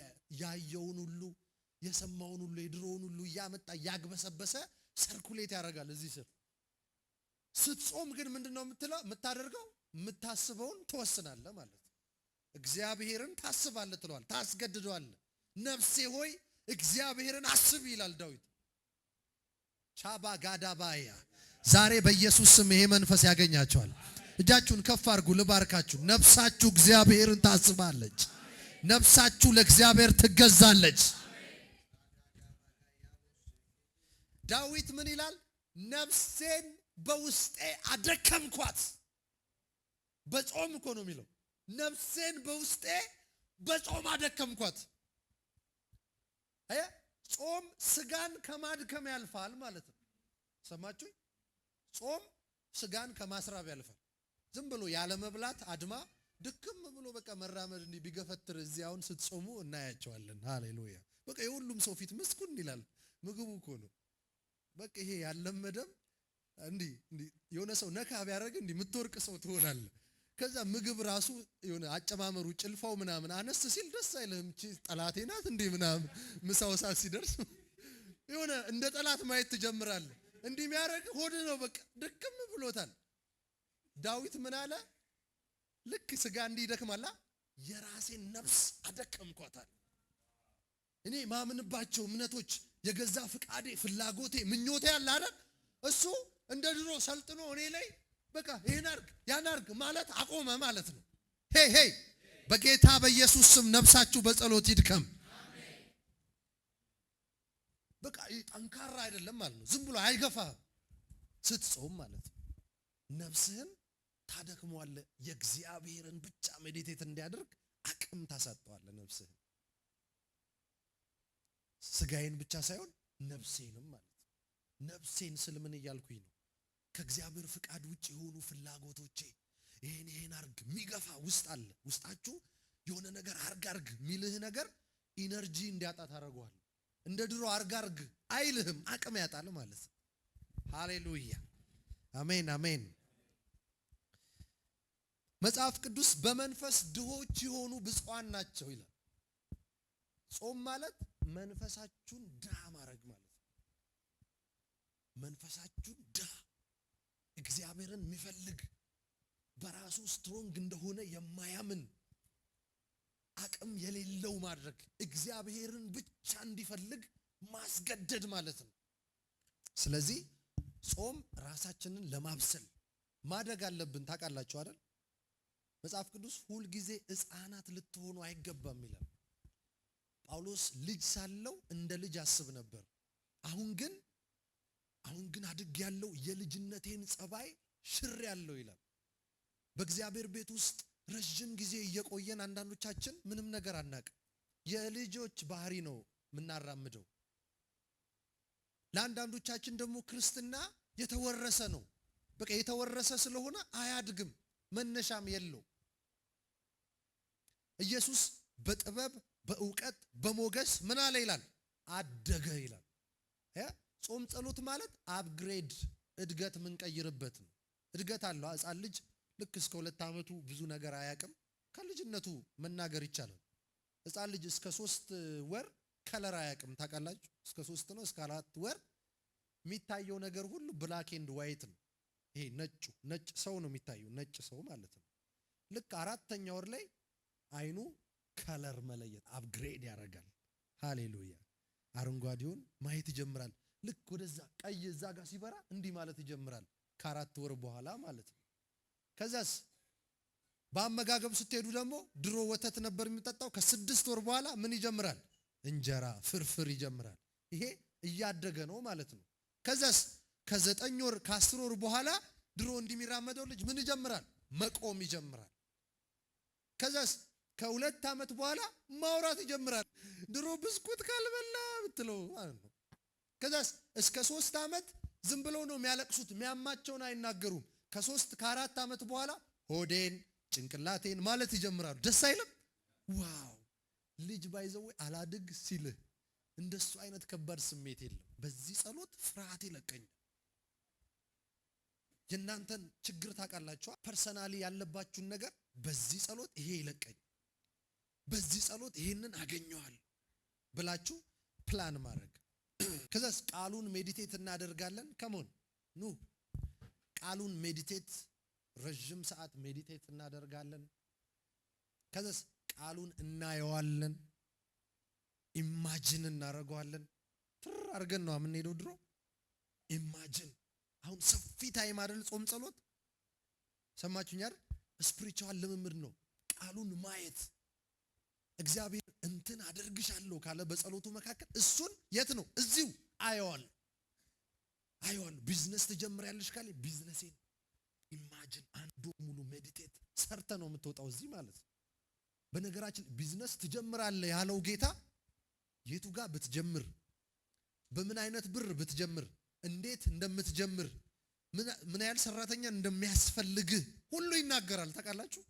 ያየውን ሁሉ፣ የሰማውን ሁሉ፣ የድሮውን ሁሉ እያመጣ እያግበሰበሰ circulate ያደርጋል እዚህ ስር። ስትጾም ግን ምንድን ነው የምትለው የምታደርገው? የምታስበውን ትወስናለህ ማለት ነው። እግዚአብሔርን ታስባለህ ትለዋል፣ ታስገድደዋለህ። ነፍሴ ሆይ እግዚአብሔርን አስብ ይላል ዳዊት። ቻባ ጋዳባያ፣ ዛሬ በኢየሱስ ስም ይሄ መንፈስ ያገኛችኋል። እጃችሁን ከፍ አድርጉ፣ ልባርካችሁ። ነፍሳችሁ እግዚአብሔርን ታስባለች። ነፍሳችሁ ለእግዚአብሔር ትገዛለች። ዳዊት ምን ይላል? ነፍሴን በውስጤ አደከምኳት። በጾም እኮ ነው የሚለው። ነፍሴን በውስጤ በጾም አደከምኳት። አየህ፣ ጾም ስጋን ከማድከም ያልፋል ማለት ነው። ሰማችሁኝ? ጾም ስጋን ከማስራብ ያልፋል። ዝም ብሎ ያለ መብላት አድማ ድክም ብሎ በቃ መራመድ እንዲህ ቢገፈትር እዚህ አሁን ስትጾሙ እናያቸዋለን። ሃሌሉያ። በቃ የሁሉም ሰው ፊት ምስጉን ይላል። ምግቡ እኮ ነው። በቃ ይሄ ያለመደም እንዲህ እንዲህ የሆነ ሰው ነካ ቢያደርግ እንዲህ የምትወርቅ ሰው ትሆናለህ። ከዛ ምግብ ራሱ የሆነ አጨማመሩ ጭልፋው ምናምን አነስ ሲል ደስ አይልህም። እቺ ጠላቴ ናት እንዲህ ምናምን ምሳው ሰዓት ሲደርስ የሆነ እንደ ጠላት ማየት ትጀምራለህ። እንዲህ የሚያደርግ ሆድ ነው፣ በቃ ድክም ብሎታል። ዳዊት ምን አለ? ልክ ስጋ እንዲህ ይደክማላ፣ የራሴን ነፍስ አደከምኳታል። እኔ ማምንባቸው እምነቶች የገዛ ፍቃዴ፣ ፍላጎቴ፣ ምኞቴ ያለ አይደል? እሱ እንደ ድሮ ሰልጥኖ እኔ ላይ በቃ ይሄን አርግ ያን አርግ ማለት አቆመ ማለት ነው። Hey, hey፣ በጌታ በኢየሱስ ስም ነፍሳችሁ በጸሎት ይድከም። በቃ ጠንካራ አይደለም ማለት ነው። ዝም ብሎ አይገፋህም ስትጾም ማለት ነው። ነፍስህን ታደክመዋለህ። የእግዚአብሔርን ብቻ meditate እንዲያደርግ አቅም ታሳጠዋለህ ነፍስህን። ስጋዬን ብቻ ሳይሆን ነፍሴንም ማለት ነው። ነፍሴን ስል ምን እያልኩኝ ነው? ከእግዚአብሔር ፍቃድ ውጭ የሆኑ ፍላጎቶቼ ይሄን ይሄን አርግ የሚገፋ ውስጥ አለ። ውስጣችሁ የሆነ ነገር አርግ አርግ የሚልህ ነገር energy እንዲያጣ ታደርገዋለህ። እንደ ድሮ አርግ አርግ አይልህም፣ አቅም ያጣል ማለት ነው። ሃሌሉያ፣ አሜን አሜን። መጽሐፍ ቅዱስ በመንፈስ ድሆች የሆኑ ብፁዓን ናቸው ይላል። ጾም ማለት መንፈሳችሁን ድሃ ማድረግ ማለት ነው። መንፈሳችሁን ድሃ፣ እግዚአብሔርን የሚፈልግ፣ በራሱ strong እንደሆነ የማያምን፣ አቅም የሌለው ማድረግ፣ እግዚአብሔርን ብቻ እንዲፈልግ ማስገደድ ማለት ነው። ስለዚህ ጾም ራሳችንን ለማብሰል ማደግ አለብን። ታውቃላችሁ አይደል? መጽሐፍ ቅዱስ ሁል ጊዜ ሕፃናት ልትሆኑ አይገባም ይላል። ጳውሎስ ልጅ ሳለው እንደ ልጅ አስብ ነበር። አሁን ግን አድጌያለሁ፣ የልጅነቴን ጸባይ ሽሬያለሁ ይላል። በእግዚአብሔር ቤት ውስጥ ረዥም ጊዜ እየቆየን አንዳንዶቻችን ምንም ነገር አናቅም። የልጆች ባህሪ ነው የምናራምደው። ለአንዳንዶቻችን ደግሞ ክርስትና የተወረሰ ነው። በቃ የተወረሰ ስለሆነ አያድግም፣ መነሻም የለው። ኢየሱስ በጥበብ፣ በእውቀት፣ በሞገስ ምን አለ ይላል? አደገ ይላል። ጾም ጸሎት ማለት upgrade፣ እድገት የምንቀይርበት ነው። እድገት አለው። ሕፃን ልጅ ልክ እስከ 2 ዓመቱ ብዙ ነገር አያውቅም። ከልጅነቱ መናገር ይቻላል። ሕፃን ልጅ እስከ 3 ወር color አያውቅም። ታውቃላችሁ? እስከ 3 ነው እስከ 4 ወር የሚታየው ነገር ሁሉ black and white ነው። ይሄ ነጩ ነጭ ሰው ነው የሚታየው፣ ነጭ ሰው ማለት ነው። ልክ አራተኛ ወር ላይ አይኑ color መለየት upgrade ያደርጋል። ሃሌሉያ! አረንጓዴውን ማየት ይጀምራል። ልክ ወደዛ ቀይ እዛ ጋር ሲበራ እንዲህ ማለት ይጀምራል። ከ4 ወር በኋላ ማለት ነው። ከዛስ በአመጋገብ ስትሄዱ ደግሞ ድሮ ወተት ነበር የሚጠጣው። ከ6 ወር በኋላ ምን ይጀምራል? እንጀራ ፍርፍር ይጀምራል። ይሄ እያደገ ነው ማለት ነው። ከዛስ ከ9 ወር፣ ከ10 ወር በኋላ ድሮ እንዲህ የሚራመደው ልጅ ምን ይጀምራል? መቆም ይጀምራል። ከዛስ ከ2 ዓመት በኋላ ማውራት ይጀምራል። ድሮ ብስኩት ካልበላ ብትለው ማለት ነው። ከዛስ እስከ 3 ዓመት ዝም ብለው ነው የሚያለቅሱት፣ የሚያማቸውን አይናገሩም። ከ3 ከ4 ዓመት በኋላ ሆዴን ጭንቅላቴን ማለት ይጀምራሉ። ደስ አይልም? Wow፣ ልጅ by the way አላድግ ሲልህ እንደሱ አይነት ከባድ ስሜት የለም። በዚህ ጸሎት ፍርሃት ይለቀኛል። የእናንተን ችግር ታውቃላችኋ። Personally ያለባችሁን ነገር በዚህ ጸሎት ይሄ ይለቀኝ፣ በዚህ ጸሎት ይሄንን አገኘዋለሁ ብላችሁ ፕላን ማድረግ። ከዛስ ቃሉን meditate እናደርጋለን። Come on፣ ኑ ቃሉን meditate፣ ረዥም ሰዓት meditate እናደርጋለን። ከዛስ ቃሉን እናየዋለን፣ imagine እናደርገዋለን። ትር አድርገን ነው የምንሄደው ድሮ imagine። አሁን ሰፊ time አይደል ጾም ጸሎት፣ ሰማችሁኝ አይደል? Spiritual ልምምድ ነው ቃሉን ማየት። እግዚአብሔር እንትን አደርግሻለሁ ካለ በጸሎቱ መካከል እሱን የት ነው? እዚሁ አየዋለሁ፣ አየዋለሁ። ቢዝነስ ትጀምሪያለሽ ካለ business ኤን imagine፣ አንዱ ሙሉ meditate ሰርተ ነው የምትወጣው እዚህ ማለት ነው። በነገራችን ቢዝነስ ትጀምራለህ ያለው ጌታ የቱ ጋር ብትጀምር፣ በምን አይነት ብር ብትጀምር፣ እንዴት እንደምትጀምር፣ ምን ያህል ሰራተኛ እንደሚያስፈልግህ ሁሉ ይናገራል። ታውቃላችሁ?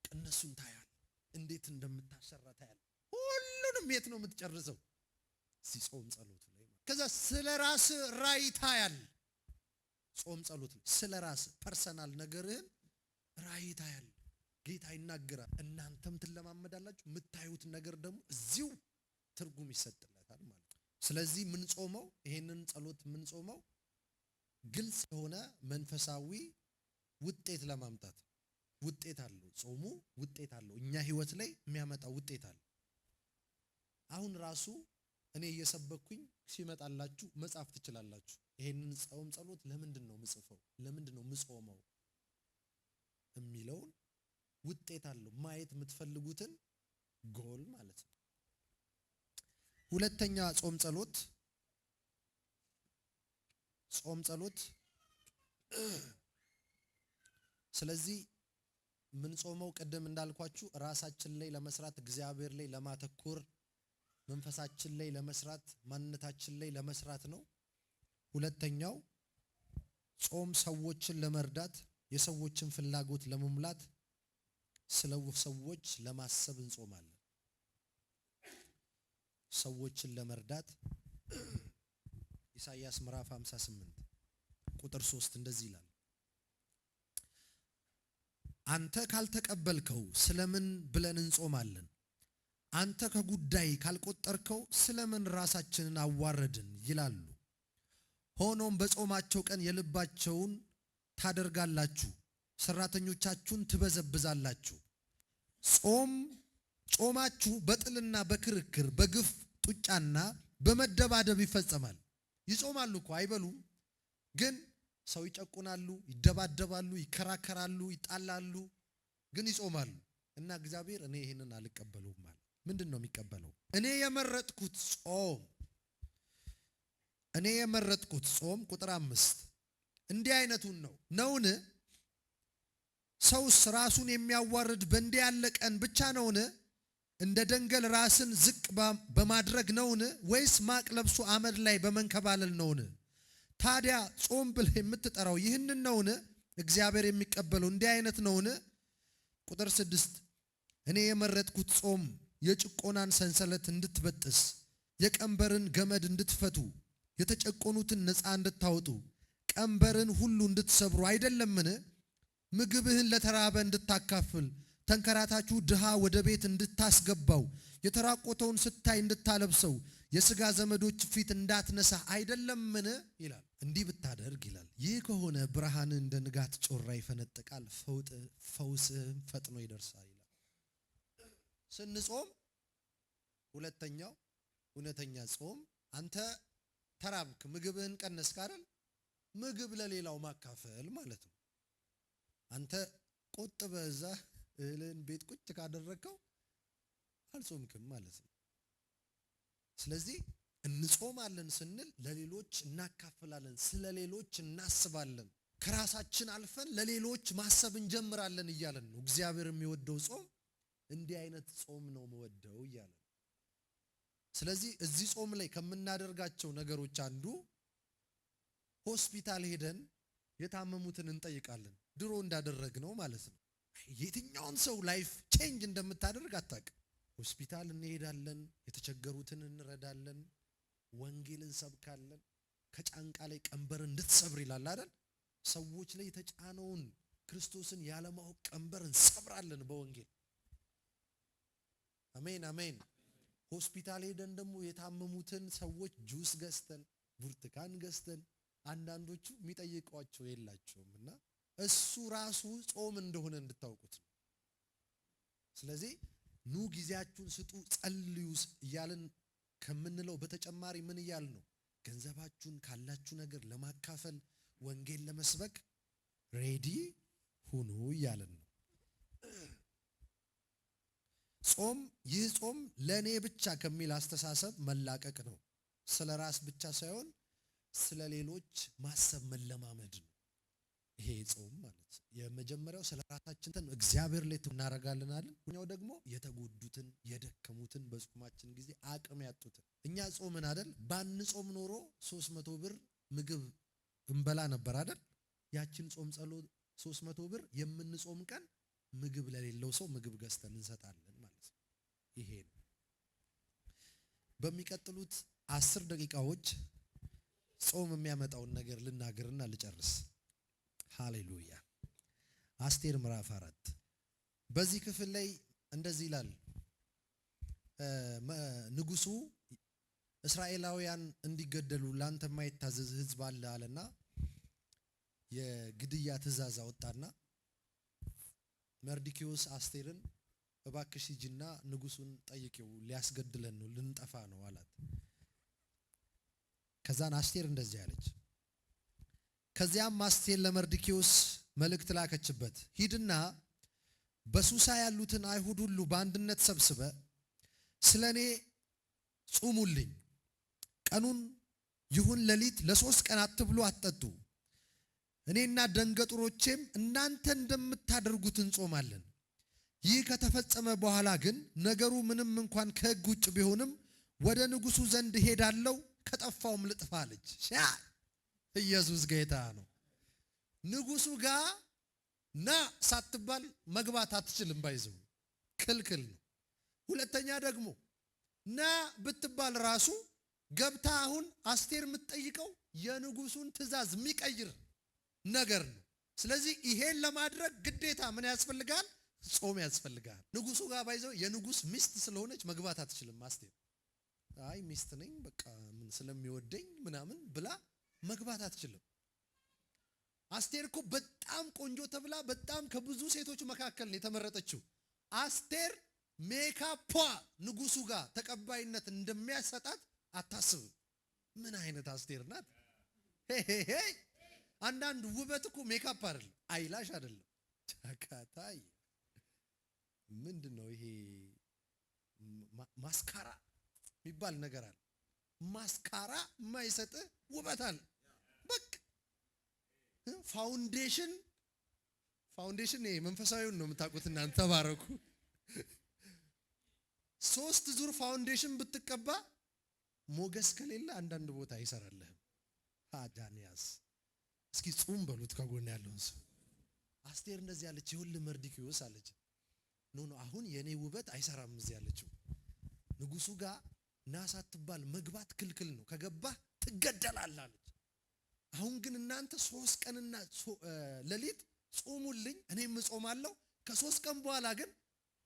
እነሱን ታያለህ፣ እንዴት እንደምታሰራ ታያለህ። ሁሉንም የት ነው የምትጨርሰው? ሲጾም ጸሎቱ ላይ። ከዛ ስለ ራስ ራእይ ታያለህ። ጾም ጸሎት ነው። ስለ ራስ personal ነገርህን ራእይ ታያለህ። ጌታ ይናገራል። እናንተም ትለማመዳላችሁ። የምታዩት ነገር ደግሞ እዚሁ ትርጉም ይሰጥለታል ማለት ነው። ስለዚህ ምንጾመው፣ ይሄንን ጸሎት ምንጾመው ግልጽ የሆነ መንፈሳዊ ውጤት ለማምጣት፣ ውጤት አለው። ጾሙ ውጤት አለው። እኛ ህይወት ላይ የሚያመጣው ውጤት አለ። አሁን ራሱ እኔ እየሰበኩኝ ሲመጣላችሁ መጻፍ ትችላላችሁ። ይሄንን ጾም ጸሎት ለምንድን ነው ምጽፈው? ለምንድን ነው ምጾመው? የሚለውን ውጤት አለው። ማየት የምትፈልጉትን ጎል ማለት ነው። ሁለተኛ ጾም ጸሎት። ስለዚህ ምንጾመው ቅድም እንዳልኳችሁ ራሳችን ላይ ለመስራት፣ እግዚአብሔር ላይ ለማተኮር፣ መንፈሳችን ላይ ለመስራት፣ ማንነታችን ላይ ለመስራት ነው። ሁለተኛው ጾም ሰዎችን ለመርዳት፣ የሰዎችን ፍላጎት ለመሙላት፣ ስለ ሰዎች ለማሰብ እንጾማለን። ሰዎችን ለመርዳት ኢሳይያስ ምዕራፍ 58 ቁጥር 3 እንደዚህ ይላል። አንተ ካልተቀበልከው ስለምን ብለን እንጾማለን? አንተ ከጉዳይ ካልቆጠርከው ስለምን ራሳችንን አዋረድን? ይላሉ። ሆኖም በጾማቸው ቀን የልባቸውን ታደርጋላችሁ፣ ሰራተኞቻችሁን ትበዘብዛላችሁ። ጾም ጾማችሁ በጥልና በክርክር፣ በግፍ ጡጫና በመደባደብ ይፈጸማል። ይጾማሉ እኮ፣ አይበሉም፣ ግን ሰው ይጨቁናሉ፣ ይደባደባሉ፣ ይከራከራሉ፣ ይጣላሉ፣ ግን ይጾማሉ። እና እግዚአብሔር እኔ ይህንን አልቀበለውም አለ። ምንድን ነው የሚቀበለው? እኔ የመረጥኩት ጾም ቁጥር 5 እንዲህ አይነቱን ነው ነውን? ሰውስ ራሱን የሚያዋርድ በእንዲህ ያለ ቀን ብቻ ነውን? እንደ ደንገል ራስን ዝቅ በማድረግ ነውን? ወይስ ማቅ ለብሶ አመድ ላይ በመንከባለል ነውን? ታዲያ ጾም ብለህ የምትጠራው ይህንን ነውን? እግዚአብሔር የሚቀበለው እንዲህ አይነት ነውን? ቁጥር 6፣ እኔ የመረጥኩት ጾም የጭቆናን ሰንሰለት እንድትበጥስ፣ የቀንበርን ገመድ እንድትፈቱ፣ የተጨቆኑትን ነፃ እንድታወጡ፣ ቀንበርን ሁሉ እንድትሰብሩ አይደለምን? ምግብህን ለተራበ እንድታካፍል፣ ተንከራታቹ ድሃ ወደ ቤት እንድታስገባው፣ የተራቆተውን ስታይ እንድታለብሰው፣ የሥጋ ዘመዶች ፊት እንዳትነሳ አይደለምን? ይላል። እንዲህ ብታደርግ ይላል። ይህ ከሆነ ብርሃን እንደ ንጋት ጮራ ይፈነጥቃል፣ ፈውስህም ፈጥኖ ይደርሳል ይላል። ስንጾም ሁለተኛው እውነተኛ ጾም አንተ ተራብክ፣ ምግብህን ቀነስክ አይደል? ምግብ ለሌላው ማካፈል ማለት ነው። አንተ ቆጥበህ እዛ እህልህን ቤት ቁጭ ካደረግከው አልጾምክም ማለት ነው። ስለዚህ እንጾማለን ስንል ለሌሎች እናካፍላለን፣ ስለ ሌሎች እናስባለን፣ ከራሳችን አልፈን ለሌሎች ማሰብ እንጀምራለን እያለን ነው። እግዚአብሔር የሚወደው ጾም እንዲህ አይነት ጾም ነው የምወደው እያለን። ስለዚህ እዚህ ጾም ላይ ከምናደርጋቸው ነገሮች አንዱ ሆስፒታል ሄደን የታመሙትን እንጠይቃለን። ድሮ እንዳደረግነው ማለት ነው። የትኛውን ሰው life change እንደምታደርግ አታውቅም። ሆስፒታል እንሄዳለን፣ የተቸገሩትን እንረዳለን፣ ወንጌል እንሰብካለን። ከጫንቃ ላይ ቀንበር እንድትሰብር ይላል አይደል? ሰዎች ላይ የተጫነውን ክርስቶስን ያለማወቅ ቀንበር እንሰብራለን በወንጌል። አሜን አሜን። ሆስፒታል ሄደን ደግሞ የታመሙትን ሰዎች ጁስ ገዝተን፣ ብርቱካን ገዝተን፣ አንዳንዶቹ የሚጠይቋቸው የላቸውም እና እሱ ራሱ ጾም እንደሆነ እንድታውቁት ነው። ስለዚህ ኑ ጊዜያችሁን ስጡ፣ ጸልዩ እያልን ከምንለው በተጨማሪ ምን እያልን ነው? ገንዘባችሁን ካላችሁ ነገር ለማካፈል፣ ወንጌል ለመስበክ ready ሁኑ እያልን ነው። ጾም ይህ ጾም ለእኔ ብቻ ከሚል አስተሳሰብ መላቀቅ ነው። ስለ ራስ ብቻ ሳይሆን ስለ ሌሎች ማሰብ መለማመድ ነው። ይሄ ጾም ማለት የመጀመሪያው ስለ ራሳችን እግዚአብሔር ላይ እናደርጋለን አይደል? ሁለተኛው ደግሞ የተጎዱትን፣ የደከሙትን፣ በጾማችን ጊዜ አቅም ያጡትን። እኛ ጾምን አይደል? ባንጾም ኖሮ 300 ብር ምግብ እንበላ ነበር አይደል? ያችን ጾም ጸሎት 300 ብር የምንጾም ቀን ምግብ ለሌለው ሰው ምግብ ገዝተን እንሰጣለን ማለት ነው። ይሄ ነው። በሚቀጥሉት 10 ደቂቃዎች ጾም የሚያመጣውን ነገር ልናገርና ልጨርስ። ሃሌሉያ። አስቴር ምዕራፍ 4 በዚህ ክፍል ላይ እንደዚህ ይላል። ንጉሱ እስራኤላውያን እንዲገደሉ ላንተ የማይታዘዝ ህዝብ አለ አለና የግድያ ትእዛዝ አወጣና መርዲኪዮስ አስቴርን እባክሽ ሂጂና ንጉሱን ጠይቂው፣ ሊያስገድለን ነው፣ ልንጠፋ ነው አላት። ከዛን አስቴር እንደዚህ አለች። ከዚያም አስቴር ለመርዲኪዮስ መልእክት ላከችበት። ሂድና በሱሳ ያሉትን አይሁድ ሁሉ በአንድነት ሰብስበ ስለኔ ጹሙልኝ፣ ቀኑን ይሁን ሌሊት ለ3 ቀን አትብሉ አትጠጡ። እኔና ደንገጡሮቼም እናንተ እንደምታደርጉት እንጾማለን። ይህ ከተፈጸመ በኋላ ግን ነገሩ ምንም እንኳን ከሕግ ውጭ ቢሆንም ወደ ንጉሱ ዘንድ እሄዳለሁ፣ ከጠፋውም ልጥፋ አለች። ኢየሱስ ጌታ ነው። ንጉሱ ጋር ና ሳትባል መግባት አትችልም፣ ባይዘው ክልክል ነው። ሁለተኛ ደግሞ ና ብትባል ራሱ ገብታ አሁን አስቴር የምትጠይቀው የንጉሱን ትእዛዝ የሚቀይር ነገር ነው። ስለዚህ ይሄን ለማድረግ ግዴታ ምን ያስፈልጋል? ጾም ያስፈልጋል። ንጉሱ ጋር ባይዘው የንጉስ ሚስት ስለሆነች መግባት አትችልም አስቴር። አይ ሚስት ነኝ በቃ ምን ስለሚወደኝ ምናምን ብላ መግባት አትችልም። አስቴር እኮ በጣም ቆንጆ ተብላ በጣም ከብዙ ሴቶች መካከል ነው የተመረጠችው። አስቴር ሜካፖ ንጉሱ ጋር ተቀባይነት እንደሚያሰጣት አታስብም። ምን አይነት አስቴር ናት? ሄሄ አንዳንድ ውበት እኮ ሜካፕ አይደለም፣ eyelash አይደለም። ቻካታይ ምንድነው ይሄ? ማስካራ የሚባል ነገር አለ። ማስካራ የማይሰጥ ውበት አለ። በቃ foundation ይሄ መንፈሳዊውን ነው የምታውቁት እናንተ ተባረኩ። 3 ዙር foundation ብትቀባ ሞገስ ከሌለ አንዳንድ ቦታ አይሰራልህም። አዳንያስ እስኪ ጹም በሉት ከጎን ያለውን ሰው። አስቴር እንደዚህ አለች፣ ይኸውልህ መርዲኪዮስ አለች፣ no no አሁን የኔ ውበት አይሰራም እዚህ ያለችው። ንጉሱ ጋር ና ሳትባል መግባት ክልክል ነው፣ ከገባህ ትገደላለህ አለች። አሁን ግን እናንተ 3 ቀንና ሌሊት ጾሙልኝ፣ እኔም እጾማለሁ። ከ3 ቀን በኋላ ግን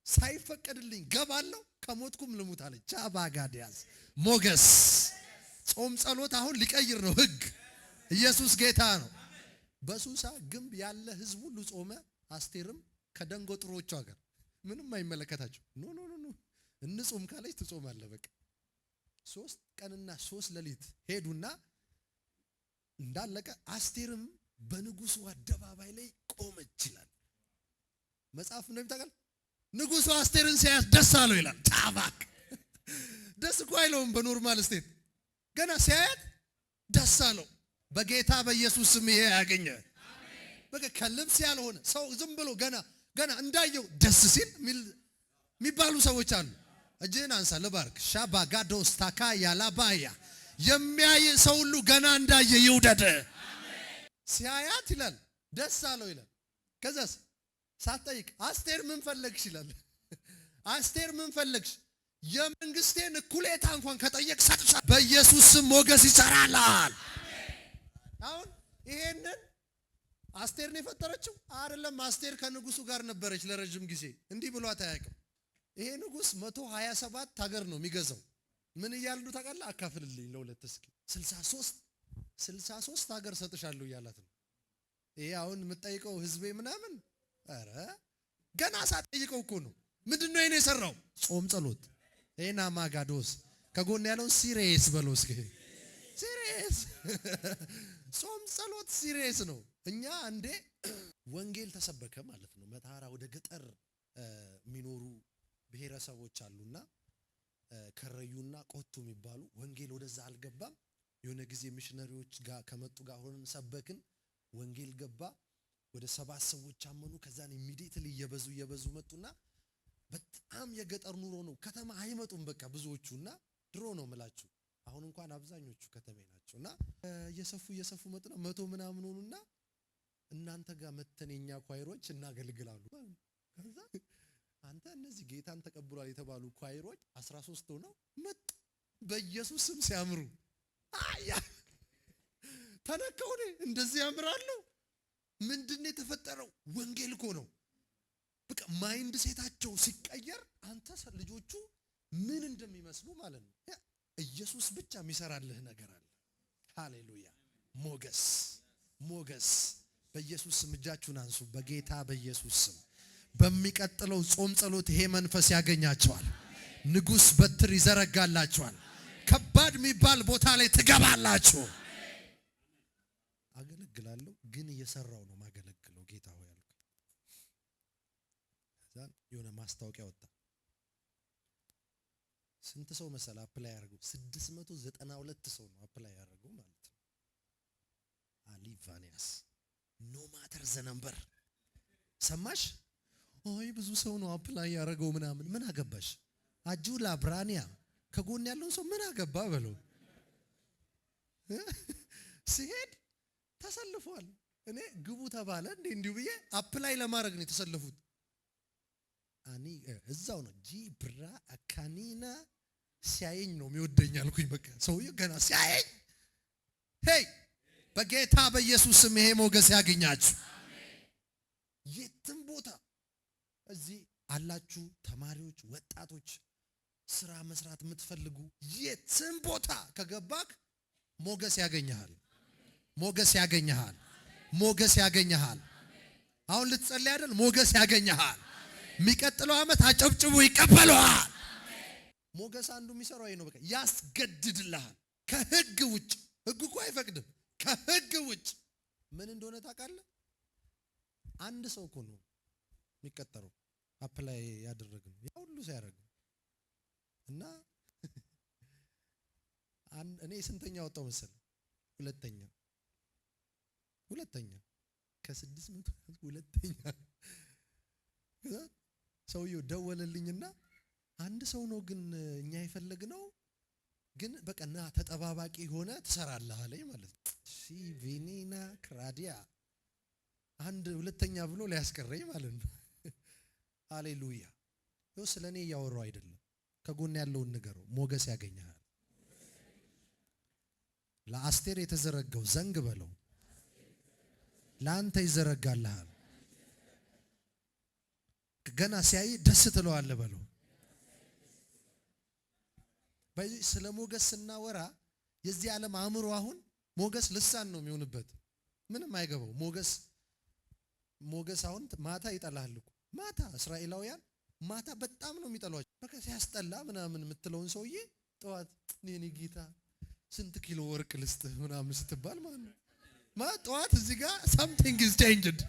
ሳይፈቀድልኝ ገባለሁ፣ ከሞትኩም ልሙት አለች። ቻባጋዲያስ ሞገስ ጾም ጸሎት አሁን ሊቀይር ነው ህግ። ኢየሱስ ጌታ ነው። በሱሳ ግንብ ያለ ህዝብ ሁሉ ጾመ። አስቴርም ከደንገጥሮቿ ጋር ምንም አይመለከታቸው። no no no እንጾም ካለች ትጾማለህ። በቃ 3 ቀንና 3 ሌሊት ሄዱና እንዳለቀ አስቴርም በንጉሱ አደባባይ ላይ ቆመች ይላል መጽሐፍ። እንደምታውቃል ንጉሱ አስቴርን ሲያያት ደስ አለው ይላል። ጫባክ ደስ እኮ አይለውም በ normal state፣ ገና ሲያያት ደስ አለው። በጌታ በኢየሱስ ስም ይሄ ያገኘ በቃ ከልብስ ያልሆነ ሰው ዝም ብሎ ገና ገና እንዳየው ደስ ሲል የሚባሉ ሰዎች አሉ። እጅህን አንሳ ልባርክ። ሻባጋዶስ ታካ ያላባያ የሚያይ ሰው ሁሉ ገና እንዳየ ይውደድ። ሲያያት ይላል ደስ አለው ይላል። ከዛስ ሳትጠይቅ አስቴር ምን ፈለግሽ ይላል። አስቴር ምን ፈለግሽ? የመንግስቴን እኩሌታ እንኳን ከጠየቅ ሰጥሻለሁ። በኢየሱስ ስም ሞገስ ይሰራላል። አሁን ይሄንን አስቴር ነው የፈጠረችው አይደለም። አስቴር ከንጉሱ ጋር ነበረች ለረጅም ጊዜ፣ እንዲህ ብሏት አያውቅም። ይሄ ንጉስ 127 ሀገር ነው የሚገዛው። ምን እያሉ ታውቃለህ? አካፍልልኝ ለሁለት እስኪ 63 ሀገር ሰጥሻለሁ እያላት ነው። ይሄ አሁን የምትጠይቀው ህዝቤ ምናምን፣ ኧረ ገና ሳትጠይቀው እኮ ነው። ምንድነው ይሄን የሰራው? ጾም ጸሎት። ይሄና ማጋዶስ ከጎን ያለውን serious በለው እስኪ serious። ጾም ጸሎት serious ነው። እኛ እንዴ ወንጌል ተሰበከ ማለት ነው። መተሐራ ወደ ገጠር የሚኖሩ ብሔረሰቦች አሉና ከረዩና ቆቱ የሚባሉ ወንጌል ወደዛ አልገባም። የሆነ ጊዜ ሚሽነሪዎች ጋር ከመጡ ጋር ሆነን ሰበክን፣ ወንጌል ገባ። ወደ 7 ሰዎች አመኑ። ከዛን immediately እየበዙ እየበዙ መጡና በጣም የገጠር ኑሮ ነው፣ ከተማ አይመጡም በቃ ብዙዎቹና ድሮ ነው ምላችሁ፣ አሁን እንኳን አብዛኞቹ ከተሜ ናቸውና እየሰፉ እየሰፉ መጡና 100 ምናምን ሆኑና እናንተ ጋር መተን የኛ choir ኦች እናገልግላሉ። ከዛ አንተ እነዚህ ጌታን ተቀብሏል የተባሉ choir ኦች 13 ሆነው መጡ። በኢየሱስ ስም ሲያምሩ አያ ተነካው። እኔ እንደዚህ ያምራሉ። ምንድነው የተፈጠረው? ወንጌል እኮ ነው። በቃ mindset ኣቸው ሲቀየር አንተ ልጆቹ ምን እንደሚመስሉ ማለት ነው። ኢየሱስ ብቻ የሚሰራልህ ነገር አለ። ሃሌሉያ! ሞገስ፣ ሞገስ። በኢየሱስ ስም እጃችሁን አንሱ። በጌታ በኢየሱስ ስም በሚቀጥለው ጾም ጸሎት ይሄ መንፈስ ያገኛቸዋል። ንጉስ በትር ይዘረጋላችኋል። ከባድ የሚባል ቦታ ላይ ትገባላችሁ። አገለግላለሁ ግን እየሰራው ነው ማገለግለው፣ ጌታ ሆይ አልኩ። ከዛ የሆነ ማስታወቂያ ወጣ። ስንት ሰው መሰለ apply ያደረገው? 692 ሰው ነው apply ያደረገው ማለት ነው። አሊቫኒያስ፣ no matter the number። ሰማሽ? አይ፣ ብዙ ሰው ነው apply ያደረገው ምናምን፣ ምን አገባሽ? አጁላ ብራኒያ፣ ከጎን ያለውን ሰው ምን አገባ በለው። ሲሄድ ተሰልፏል። እኔ ግቡ ተባለ እንዴ እንዲሁ ብዬ apply ለማድረግ ነው የተሰለፉት። አኒ እዛው ነው ጂብራ አካኒና፣ ሲያየኝ ነው የሚወደኝ አልኩኝ። በቃ ሰውዬው ገና ሲያየኝ፣ hey፣ በጌታ በኢየሱስ ስም ይሄ ሞገስ ያገኛችሁ። የትም ቦታ እዚህ አላችሁ ተማሪዎች፣ ወጣቶች፣ ስራ መስራት የምትፈልጉ፣ የትም ቦታ ከገባክ ሞገስ ያገኘሃል። ሞገስ ያገኘሃል። ሞገስ ያገኘሃል። አሁን ልትጸልይ አይደል? ሞገስ ያገኘሃል። የሚቀጥለው ዓመት አጨብጭቡ ይቀበለዋል። ሞገስ አንዱ የሚሰራው ይሄ ነው። በቃ ያስገድድልሃል። ከህግ ውጭ፣ ህግ እኮ አይፈቅድም። ከህግ ውጭ ምን እንደሆነ ታውቃለህ? አንድ ሰው እኮ ነው የሚቀጠረው፣ apply ያደረግነው ያ ሁሉ ሲያደርግ እና እኔ ስንተኛ ወጣው መሰለህ? ሁለተኛ፣ ሁለተኛ፣ ከ600 ሁለተኛ። ሰውየው ደወለልኝና አንድ ሰው ነው ግን እኛ የፈለግነው፣ ግን በቃ ና ተጠባባቂ ሆነ ትሰራለህ አለኝ ማለት ነው። ሲቪኒና ክራዲያ፣ አንድ ሁለተኛ ብሎ ሊያስቀረኝ ማለት ነው። ሃሌሉያ። ይኸው ስለ እኔ እያወራሁ አይደለም። ከጎን ያለውን ንገረው፣ ሞገስ ያገኘሃል። ለአስቴር የተዘረጋው ዘንግ በለው፣ ለአንተ ይዘረጋልሃል። ገና ሲያይ ደስ ትለዋለህ በለው። በዚህ ስለ ሞገስ ስናወራ የዚህ ዓለም አእምሮ አሁን ሞገስ ልሳን ነው የሚሆንበት። ምንም አይገባው። ሞገስ፣ ሞገስ አሁን ማታ ይጠላሃል እኮ። ማታ እስራኤላውያን ማታ በጣም ነው የሚጠሏቸው። በቃ ሲያስጠላ ምናምን የምትለውን ሰውዬ ጠዋት የኔ ጌታ ስንት ኪሎ ወርቅ ልስጥህ ምናምን ስትባል ማለት ነው። ጠዋት እዚህ ጋር something is changed።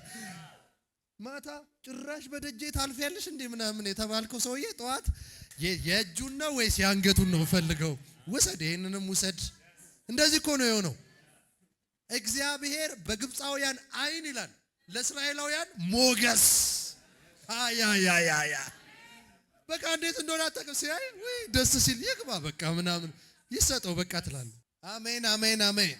ማታ ጭራሽ በደጄ ታልፊያለሽ እንዴ ምናምን የተባልከው ሰውዬ ጠዋት የእጁን ነው ወይስ የአንገቱን ነው ፈልገው? ውሰድ፣ ይሄንንም ውሰድ። እንደዚህ እኮ ነው የሆነው። እግዚአብሔር በግብፃውያን አይን ይላል ለእስራኤላውያን ሞገስ፣ አያያያያ፣ በቃ እንዴት እንደሆነ አታውቅም። ሲያይ ውይ ደስ ሲል ይግባ በቃ ምናምን ይሰጠው በቃ ትላለህ። አሜን፣ አሜን፣ አሜን።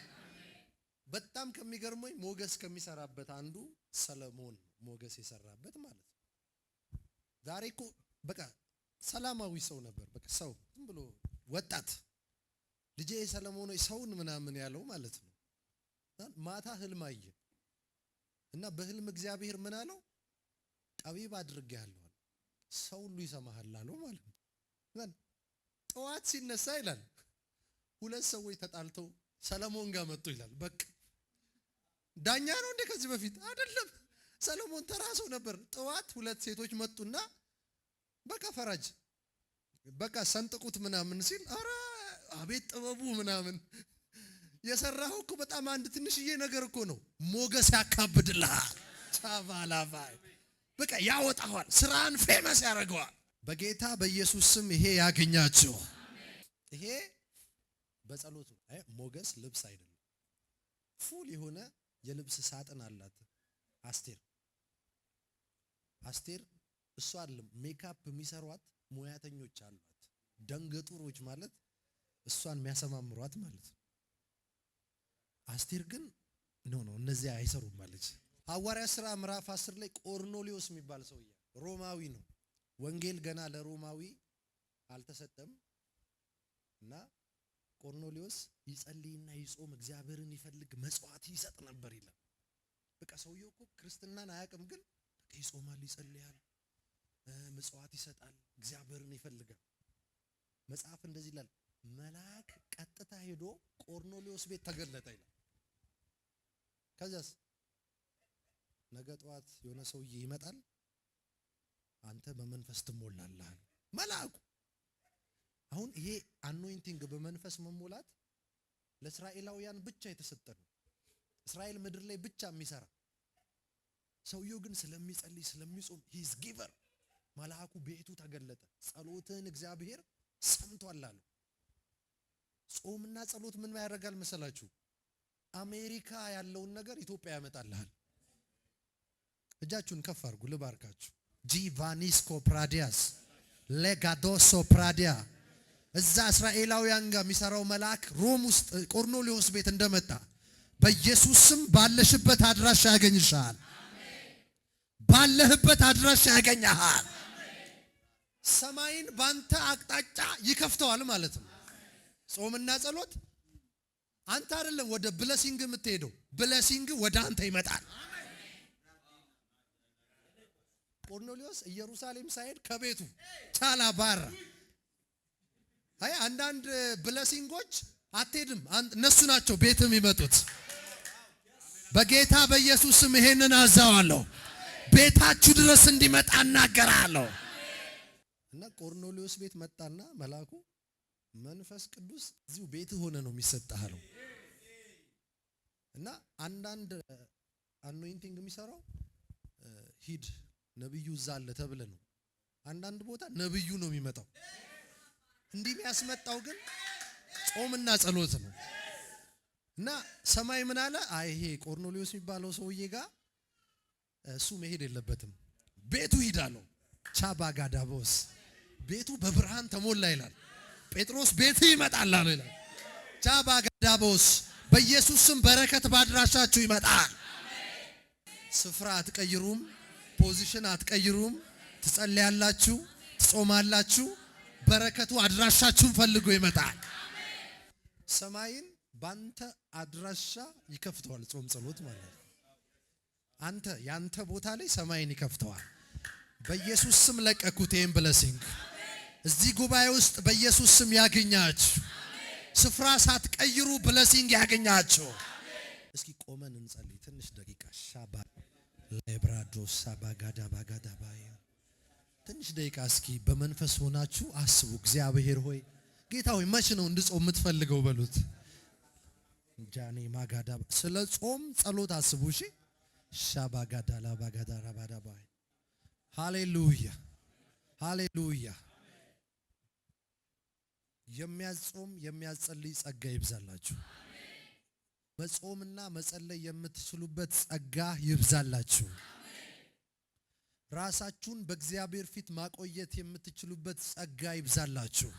በጣም ከሚገርመኝ ሞገስ ከሚሰራበት አንዱ ሰለሞን ሞገስ የሰራበት ማለት ነው። ዛሬ እኮ በቃ ሰላማዊ ሰው ነበር። በቃ ሰው ዝም ብሎ ወጣት፣ ልጄ ሰለሞን ሰውን ምናምን ያለው ማለት ነው። ማታ ህልም አየ እና በህልም እግዚአብሔር ምን አለው? ጠቢብ አድርጌሃለሁ፣ ሰው ሁሉ ይሰማሃል አለው ማለት ነው። ጠዋት ሲነሳ ይላል ሁለት ሰዎች ተጣልተው ሰለሞን ጋር መጡ ይላል። በቃ ዳኛ ነው እንዴ ከዚህ በፊት? አይደለም። ሰለሞን ተራ ሰው ነበር። ጠዋት ሁለት ሴቶች መጡና በቃ ፈራጅ፣ በቃ ሰንጥቁት ምናምን ሲል፣ አረ አቤት ጥበቡ ምናምን፣ የሰራኸው እኮ በጣም አንድ ትንሽዬ ነገር እኮ ነው። ሞገስ ያካብድልሃል። ቻቫላቫይ፣ በቃ ያወጣዋል። ስራን famous ያደርገዋል። በጌታ በኢየሱስ ስም ይሄ ያገኛችሁ። ይሄ በጸሎቱ ሞገስ ልብስ አይደለም። Full የሆነ የልብስ ሳጥን አላት አስቴር። አስቴር እሷ አይደለም፣ ሜካፕ የሚሰሯት ሙያተኞች አሏት። ደንገጡሮች ማለት እሷን የሚያሰማምሯት ማለት ነው። አስቴር ግን no, no፣ እነዚያ አይሰሩም አለች። ሐዋርያ ሥራ ምዕራፍ 10 ላይ ቆርኔሌዎስ የሚባል ሰውዬ ሮማዊ ነው። ወንጌል ገና ለሮማዊ አልተሰጠም እና ቆርኔሌዎስ ቆርኔሌዎስ ይጸልይና ይጾም፣ እግዚአብሔርን ይፈልግ፣ መጽዋዕት ይሰጥ ነበር ይላል። በቃ ሰውየው እኮ ክርስትናን አያውቅም፣ ግን በቃ ይጾማል፣ ይጸልያል፣ ምጽዋት ይሰጣል፣ እግዚአብሔርን ይፈልጋል። መጽሐፍ እንደዚህ ይላል፣ መልአክ ቀጥታ ሄዶ ቆርኔሌዎስ ቤት ተገለጠ ይላል። ከዛስ ነገ ጠዋት የሆነ ሰውዬ ይመጣል፣ አንተ በመንፈስ ትሞላለህ መልአኩ። አሁን ይሄ anointing በመንፈስ መሞላት ለእስራኤላውያን ብቻ የተሰጠ ነው። እስራኤል ምድር ላይ ብቻ የሚሰራ። ሰውየው ግን ስለሚጸልይ፣ ስለሚጾም፣ he's giver፣ መልአኩ ቤቱ ተገለጠ። ጸሎትህን እግዚአብሔር ሰምቷል አለው። ጾምና ጸሎት ምን ያደርጋል መሰላችሁ? አሜሪካ ያለውን ነገር ኢትዮጵያ ያመጣልሃል። እጃችሁን ከፍ አድርጉ ልባርካችሁ። ጂቫኒስኮ ፕራዲያስ ሌጋዶሶ ፕራዲያ። እዛ እስራኤላውያን ጋር የሚሰራው መልአክ ሮም ውስጥ ቆርኔሌዎስ ቤት እንደመጣ በኢየሱስ ስም ባለሽበት አድራሻ ያገኝሻል። ባለህበት አድራሻ ያገኘሃል። ሰማይን ባንተ አቅጣጫ ይከፍተዋል ማለት ነው። ጾምና ጸሎት አንተ አይደለም ወደ blessing የምትሄደው፣ blessing ወደ አንተ ይመጣል። ቆርኔሌዎስ ኢየሩሳሌም ሳይሄድ ከቤቱ ቻላባራ። አይ፣ አንዳንድ blessing ኦች አትሄድም፣ እነሱ ናቸው ቤት የሚመጡት። በጌታ በኢየሱስ ስም ይሄንን አዛዋለሁ፣ ቤታችሁ ድረስ እንዲመጣ እናገራለሁ። እና ቆርኔሌዎስ ቤት መጣና መልአኩ መንፈስ ቅዱስ እዚሁ ቤት ሆነ ነው የሚሰጥህ አለው። እና አንዳንድ anointing የሚሰራው ሂድ ነብዩ እዛ አለ ተብለ ነው። አንዳንድ ቦታ ነብዩ ነው የሚመጣው። እንዲህ የሚያስመጣው ግን ጾምና ጸሎት ነው። እና ሰማይ ምን አለ? አይ፣ ይሄ ቆርኔሌዎስ የሚባለው ሰውዬ ጋር እሱ መሄድ የለበትም፣ ቤቱ ሂድ አለው። ቻባጋዳቦስ ቤቱ በብርሃን ተሞላ ይላል። ጴጥሮስ ቤት ይመጣል አለው ይላል። ቻባጋዳቦስ፣ በኢየሱስ ስም በረከት ባድራሻችሁ ይመጣል። ስፍራ አትቀይሩም፣ position አትቀይሩም። ትጸልያላችሁ፣ ትጾማላችሁ። በረከቱ አድራሻችሁን ፈልጎ ይመጣል። ሰማይን ባንተ አድራሻ ይከፍተዋል። ጾም ጸሎት ማለት ነው። አንተ ያንተ ቦታ ላይ ሰማይን ይከፍተዋል። በኢየሱስ ስም ለቀኩት ይሄን blessing እዚህ ጉባኤ ውስጥ በኢየሱስ ስም ያገኛችሁ። ስፍራ ሳትቀይሩ blessing ያገኛችሁ። እስኪ ቆመን እንጸልይ ትንሽ ደቂቃ። ሻባ ሌብራዶ ሳባጋዳ ባጋዳ ባይ። ትንሽ ደቂቃ እስኪ በመንፈስ ሆናችሁ አስቡ። እግዚአብሔር ሆይ፣ ጌታ ሆይ፣ መች ነው እንድጾም የምትፈልገው በሉት። ጃኔ ማጋዳ፣ ስለ ጾም ጸሎት አስቡ። እሺ፣ ሻባጋዳ ላባጋዳ ራባዳ ባይ። ሃሌሉያ፣ ሃሌሉያ። የሚያጾም የሚያጸልይ ጸጋ ይብዛላችሁ። መጾምና መጸለይ የምትችሉበት ጸጋ ይብዛላችሁ። ራሳችሁን በእግዚአብሔር ፊት ማቆየት የምትችሉበት ጸጋ ይብዛላችሁ።